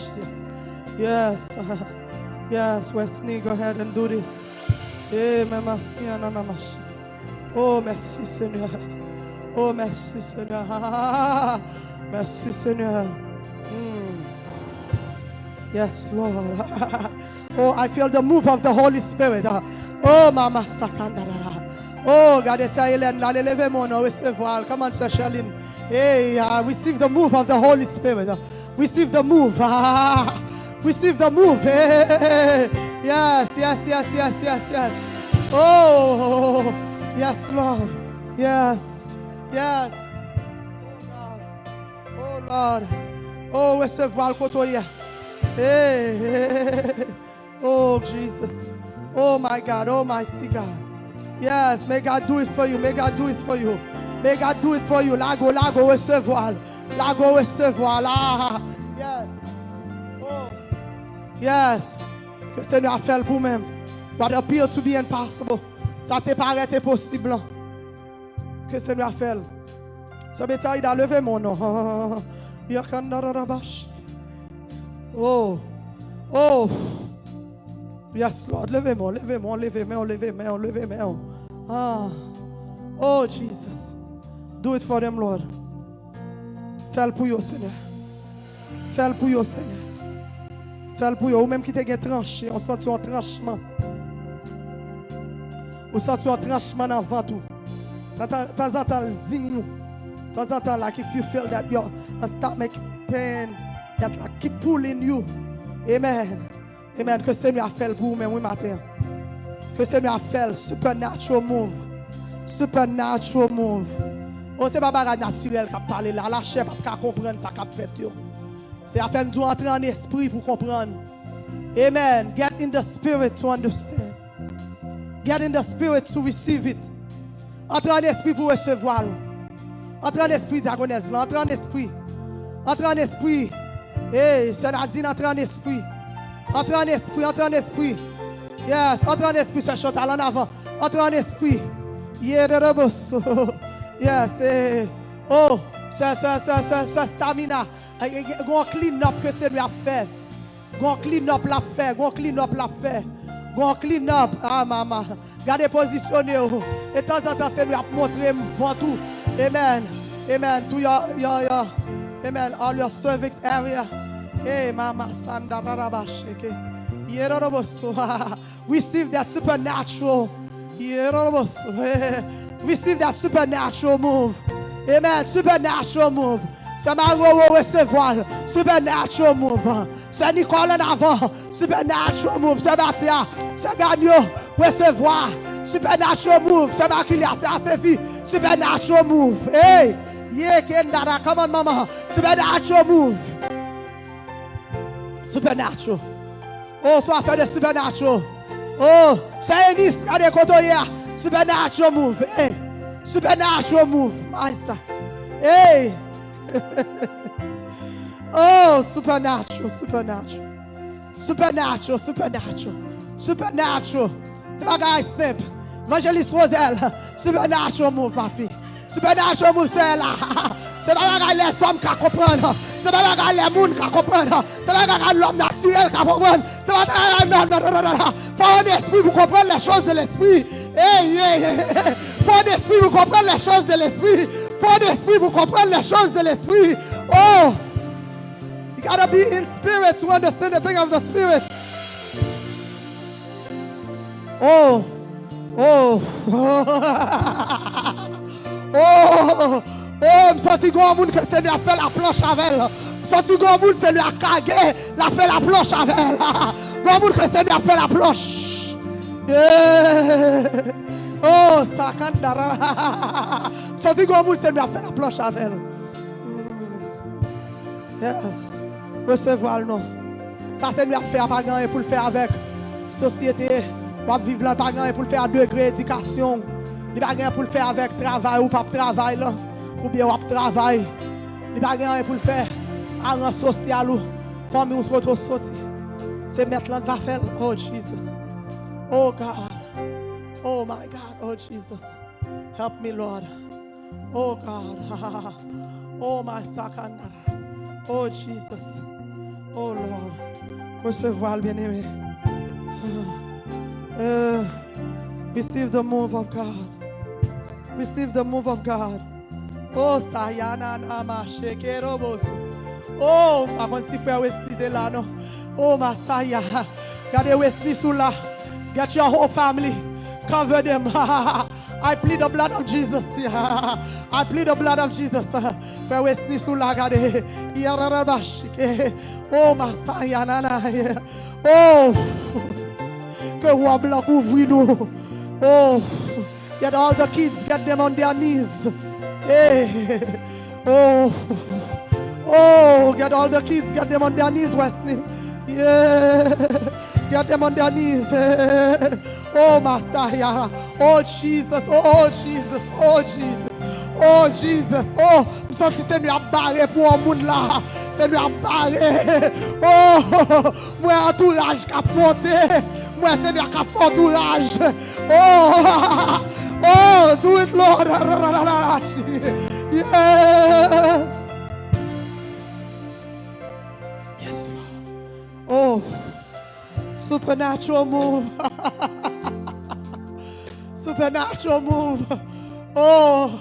Yes. Yes, Wesley, go ahead and do this. Eh, mama, si, anana, mashi. Oh, mèsi, Senyè. Oh, mèsi, Senyè. Mèsi, Senyè. Mm. Yes, Lord. Oh, I feel the move of the Holy Spirit. Oh, mama, sakandara. Oh, gade sa, Hélène, la, leve men w, resevwa l. Come on, sè Sherline. Hey, I receive the move of the Holy Spirit. Receive the move. Ah, receive the move. Hey, yes, yes, yes, yes, yes, yes. Oh, yes, Lord. Yes, yes. Oh, Lord. Oh, resevwa l kote w ye. Hey, hey, hey, hey. Oh, Jesus. Oh, my God. Almighty God. Yes, may God do it for you. May God do it for you. May God do it for you. Lago, lago, resevwa l. Lago, resevwa l. Ah, yes. Oh, yes. Ke Senyè a fè l pou mwen. What appeared to be impossible. Sa te parèt enposib lan. Ke Senyè a fè l. Sè Betayda, leve men w non. Yakandarabash. Oh. Oh. Yes, Lord. Leve men w, leve men w, leve men w, leve men w, leve men w. Ah. Oh, Jesus. Do it for them, Lord. Fè l pou yo, Senyè. Fè l pou yo, Senyè. Fè l pou yo. Ou menm ki te gen tranche, ou santi yon tranchman. Ou santi yon tranchman nan vant ou. Tan- tan- Tanzantan, l zing ou. Tanzantan, like if you feel that your stomach pain, that like keep pulling you. Amen. Amen. Ke Senyè a fè l pou ou menm, wi, maten an. Ke Senyè a fè l. Supernatural move. Supernatural move. Oh, se pa bagay natirèl k ap pale la. Lachè p ap ka konprann sa k ap fèt yo. Se afè n di w antre ann espri pou konprann. Amen. Get in the spirit to understand. Get in the spirit to receive it. Antre ann espri pou resevwa l. Antre ann espri, dyakonès lan. Antre ann espri. Antre ann espri. Hey, sè Nadine, antre ann espri. Antre ann espri, antre ann espri. Yes, antre ann espri, sè Chantal, ann avan. Antre ann espri. Yedoroboso. Yes, eh. Oh, sè, sè, sè, sè, sè Stamina. Ay, ay, ay, gon clean up ke Senyè ap fè. Gon clean up l ap fè, gon clean up l ap fè. Gon clean up. Ah, mama. Gade pozisyone w. E tanzantan, Senyè ap montre m vant ou. Amen. Amen. To your, your, your, amen. All your cervix area. Hey, mama, sanda, raraba, sheke. Yedoroboso. Receive that supernatural. Receive that supernatural move. Amen. Supernatural move. Sè Maroro, resevwa supernatural move. Sè Nicole, ann avan. Supernatural move. Sè Batia, sè Ganyo, resevwa supernatural move. Sè Makilia, sè Asefi, supernatural move. Hey, ye kendara, come on, mama. Supernatural move. Supernatural. Oh, so afè de supernatural. Oh, sè Enis, gade kote w ye a. Supernatural move. Hey. Supernatural move. My sa. Hey. Oh, supernatural, supernatural. Supernatural, supernatural. Supernatural. Se bagay senp. Evangelist Roselle, supernatural move, ma fi. Supernatural move, sè la. Se pa bagay lèzòm ka konprann. Se pa bagay lèmoun ka konprann. Se pa bagay lòm natirèl ka konprann. Se pa bagay, non, non, non, non, non, non. Fò w an espri pou konprann les choses de l'esprit. Hey, hey, hey, hey. Fò w an espri pou konprann les choses de l'esprit. Fò w an espri pou konprann les choses de l'esprit. Oh! You gotta be in spirit to understand the thing of the spirit. Oh, oh, oh, oh, m santi gon moun ke Senyè a fè laplanch avè l. M santi gon moun Senyè a kage, l a fè laplanch avè l. Gon moun ke Senyè a fè laplanch. Yeah. Oh, sakandara. M santi gon moun Senyè a fè laplanch avè l. Yes. Resevwa l non. Sa Senyè ap fè a pa gen anyen pou l fè avèk sosyete w ap viv la, pa gen anyen pou l fè a degre edikasyon w. Li pa gen anyen pou l fè avèk travay ou p ap travay lan, oubyen w ap travay. Li pa gen anyen pou l fè a ran sosyal ou, fanmi w kote w soti. Se Mèt lan k va fè l. Oh Jesus. Oh God. Oh my God. Oh Jesus. Help me, Lord. Oh God. Oh my sakandara. Oh Jesus. Oh Lord. Resevwa l, byeneme. Eh, receive the move of God. Receive the move of God. Oh, Sayana Nama Shekeroboso. Oh, m pa konn si frè Wesley te la, non. Oh, Masaya. Gade Wesley sou la. Get your whole family. Cover them. I plead the blood of Jesus. I plead the blood of Jesus. Frè Wesley sou la, gade. Yarabashike. Oh, Masaya Nana. Oh, ke wòb lan kouvri nou. Oh, get all the kids, get them on their knees. Hey. Oh, oh, get all the kids, get them on their knees, Wesley. Yeah. Get them on their knees. Oh, Masaya. Oh, Jesus. Oh, Jesus. Oh, Jesus. Oh, Jesus. Oh, m santi Senyè ap bare pou yon moun la. Senyè ap bare. Oh, mwen antouraj k ap monte. Mwen Senyè k ap fè antouraj. Oh, oh, do it, Lord. Yeah. Yes, Lord. Oh, supernatural move. Supernatural move. Oh,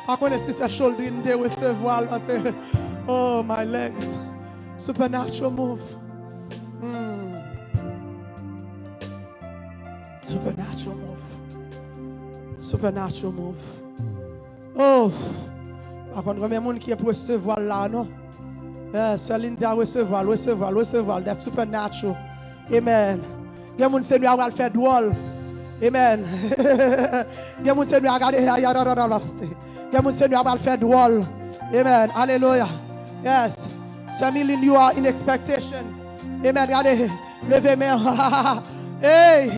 pa konnen si se Choldrine te resevwa l, paske, oh, my legs. Supernatural move. Hmm. Supernatural move. Supernatural move. Oh, pa konn konbyen moun ki ap resevwa l la, non. Yeah, sè Linda resevwa l, resevwa l, resevwa l. That's supernatural. Amen. Gen moun Senyè a pral fè dwòl. Amen. Gen moun Senyè a gade, ya, ya, da, da, da, da. Gen moun Senyè a pral fè dwòl. Amen. Alelouya. Yes. Sè Milin, you are in expectation. Amen. Gade. Leve men. Hey!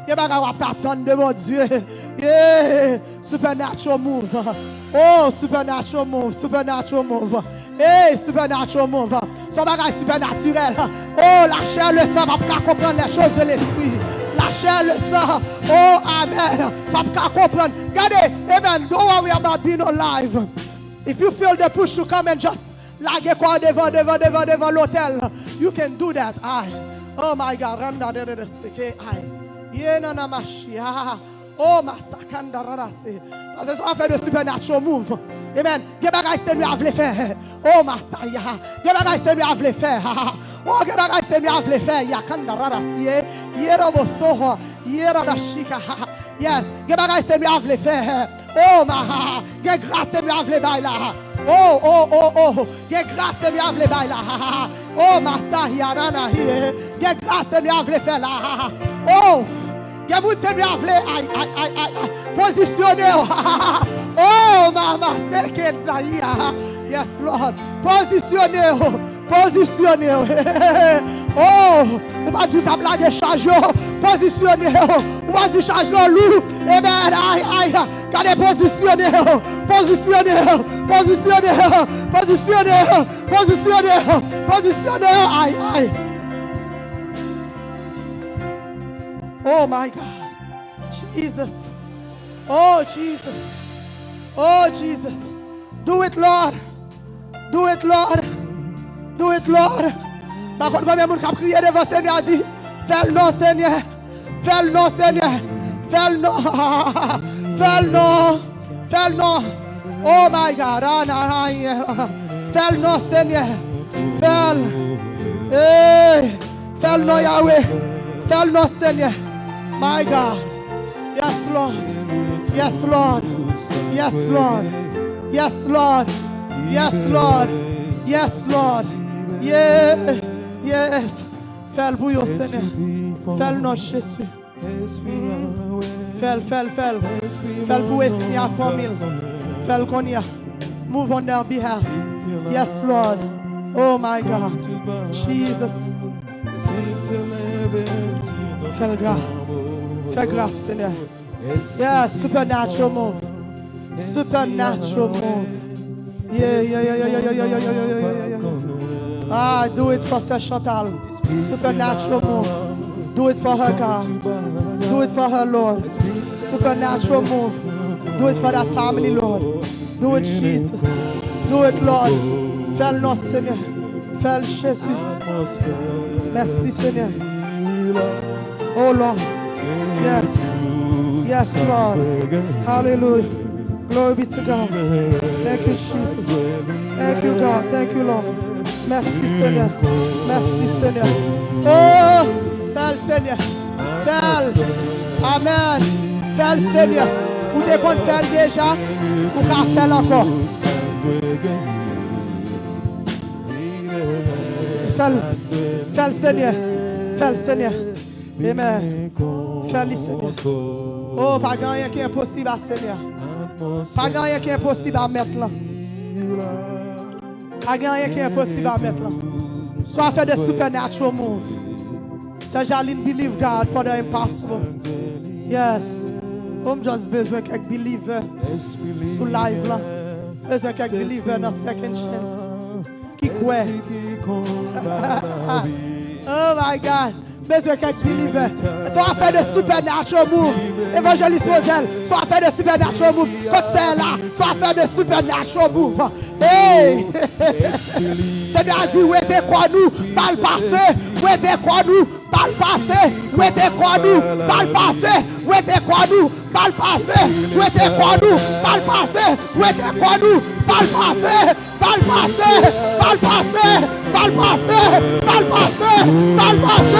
Gen bagay w ap t ap tann de Bondye. Yeah! Supernatural move. Oh, supernatural move, supernatural move. Hey, supernatural move. Se yon bagay sipenatirèl. Oh, la chair, le sang p ap ka konprann les choses de l'esprit. La chair, le sang. Oh, amen. P ap ka konprann. Gade, amen. Don't worry about being alive. If you feel the push to come and just lage kò w devan, devan, devan, devan lotèl. You can do that. Ay. Oh my God. Randa de de de seke. Ay. Ye nana mashi. Ah. Oh, masakanda rarase. Paske se yon afè de supernatural move. Amen. Gen bagay Senyè a vle fè. Oh, masaya. Gen bagay Senyè a vle fè. Oh, gen bagay Senyè a vle fè. Yakanda rarase. Ye robo soho. Ye rarashika. Yes. Gen bagay Senyè a vle fè. Oh, ma, gen gras Senyè a vle bay la. Oh, oh, oh, oh. Gen gras Senyè a vle bay la. Oh, ma, sa, hi, a, na, na, hi, eh. Gen gras Senyè a vle fè la. Oh, gen moun Senyè a vle, ay, ay, ay, ay, ay. Pozisyone w. Oh, ma, ma, se ke, na, hi, a. Yes, Lord. Pozisyone w. Pozisyone w. Oh, ou pa di w t ap lage chaj yo. Pozisyone w. Ou pa di chaj yo lou. Amen. Ay, ay. Gade pozisyone w. Pozisyone w. Pozisyone w. Pozisyone w. Pozisyone w. Pozisyone w. Ay, ay. Oh my God. Jesus. Oh, Jesus. Oh, Jesus. Do it, Lord. Do it, Lord. Do it, Lord. Pa konn konbyen moun k ap kriye devan Senyè a di, fè l non, Senyè. Fè l non, Senyè. Fè l non. Fè l non. Fè l non. Oh my God. Ah, na, na, yeah. Fè l non, Senyè. Fè l. Hey. Fè l non, Yahweh. Fè l non, Senyè. My God. Yes, Lord. Yes, Lord. Yes, Lord. Yes, Lord. Yes, Lord. Yes, Lord. Yeah. Yes. Fè l pou yo, Senyè. Fè l non, Jezi. Mhm. Fè l, fè l, fè l. Fè l pou Wesley a, fanmi l. Fè l kounye a. Move on their behalf. Yes, Lord. Oh my God. Jesus. Fè l gras. Fè gras, Senyè. Yes, supernatural move. Supernatural move. Yeah, yeah, yeah. Ah, do it for Sè Chantal. Supernatural move. Do it for her, God. Do it for her, Lord. Supernatural move. Do it for that family, Lord. Do it, Jesus. Do it, Lord. Fè l non, Senyè. Fè l, Jezi. Mèsi, Senyè. Oh, Lord. Yes. Yes, Lord. Hallelujah. Glory be to God. Thank you, Jesus. Thank you, God. Thank you, Lord. Mèsi, Senyè. Mèsi, Senyè. Oh, fè l, Senyè. Fè l. Amen. Fè l, Senyè. Ou te konn fè l deja, ou ka fè l ankò. Fè l. Fè l, Senyè. Fè l, Senyè. Amen. Fè li, Senyè. Oh, pa gen anyen ki enposib a Senyè. Pa gen anyen ki enposib a Mèt lan. Pa gen anyen ki enposib a Mèt lan. So I feel the supernatural move. Sè Jaline believe God for the impossible. Yes. Oh, m just bezwen kèk believer sou live lan. Bezwen kèk believer nan Second Chance ki kwè. Oh my God. Bezwen kèk believer. So I feel the supernatural move. Evangelist Roselle, so I feel the supernatural move. Kot sè la, so I feel the supernatural move. Hey! Senyè a di, wete kò nou, ba l pase. Wete kò nou, ba l pase. Wete kò nou, ba l pase. Wete kò nou, ba l pase. Wete kò nou, ba l pase. Wete kò nou, ba l pase. Ba l pase, ba l pase, ba l pase, ba l pase, ba l pase, ba l pase,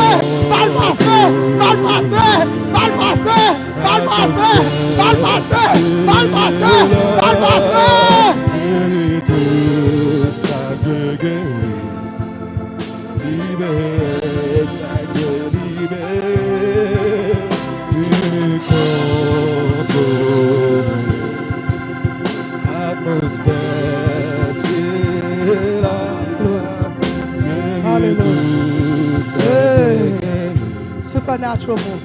ba l pase, ba l pase, ba l pase, ba l pase, ba l pase, ba l pase, ba l pase. Libere, sa ke libere. Atmosfè, se la glwa. Alelouya. Hey. Supernatural move.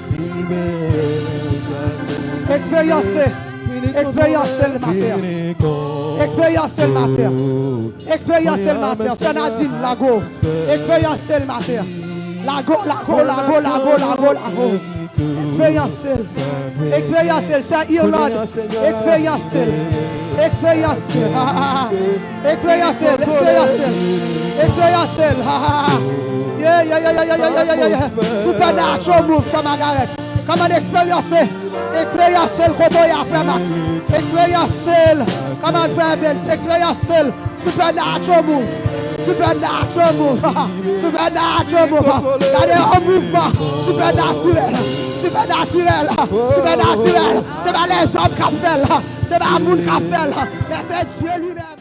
Eksperyanse. Eksperyanse l maten. Eksperyanse l maten. Eksperyanse l maten. Sè Nadine, lago. Eksperyanse l maten. Lago, lago, lago, lago, lago, lago. Eksperyanse l. Eksperyanse l. Sè Irlande. Eksperyanse l. Eksperyanse l. Eksperyanse l. Eksperyanse l. Eksperyanse l. Yeah, yeah, yeah. Supernatural move, Sè Margaret. Come on, eksperyanse. Eksperyanse l kote w ye a, frè Max. Eksperyanse l. Come on, frè Evans. Eksperyanse l. Supernatural move. Supernatural move. Supernatural move. Gade yon mouvman sipènatirèl. Sipènatirèl. Sipènatirèl. Se pa lèzòm k ap fè l. Se pa moun k ap fè l. Men se Dye li menm.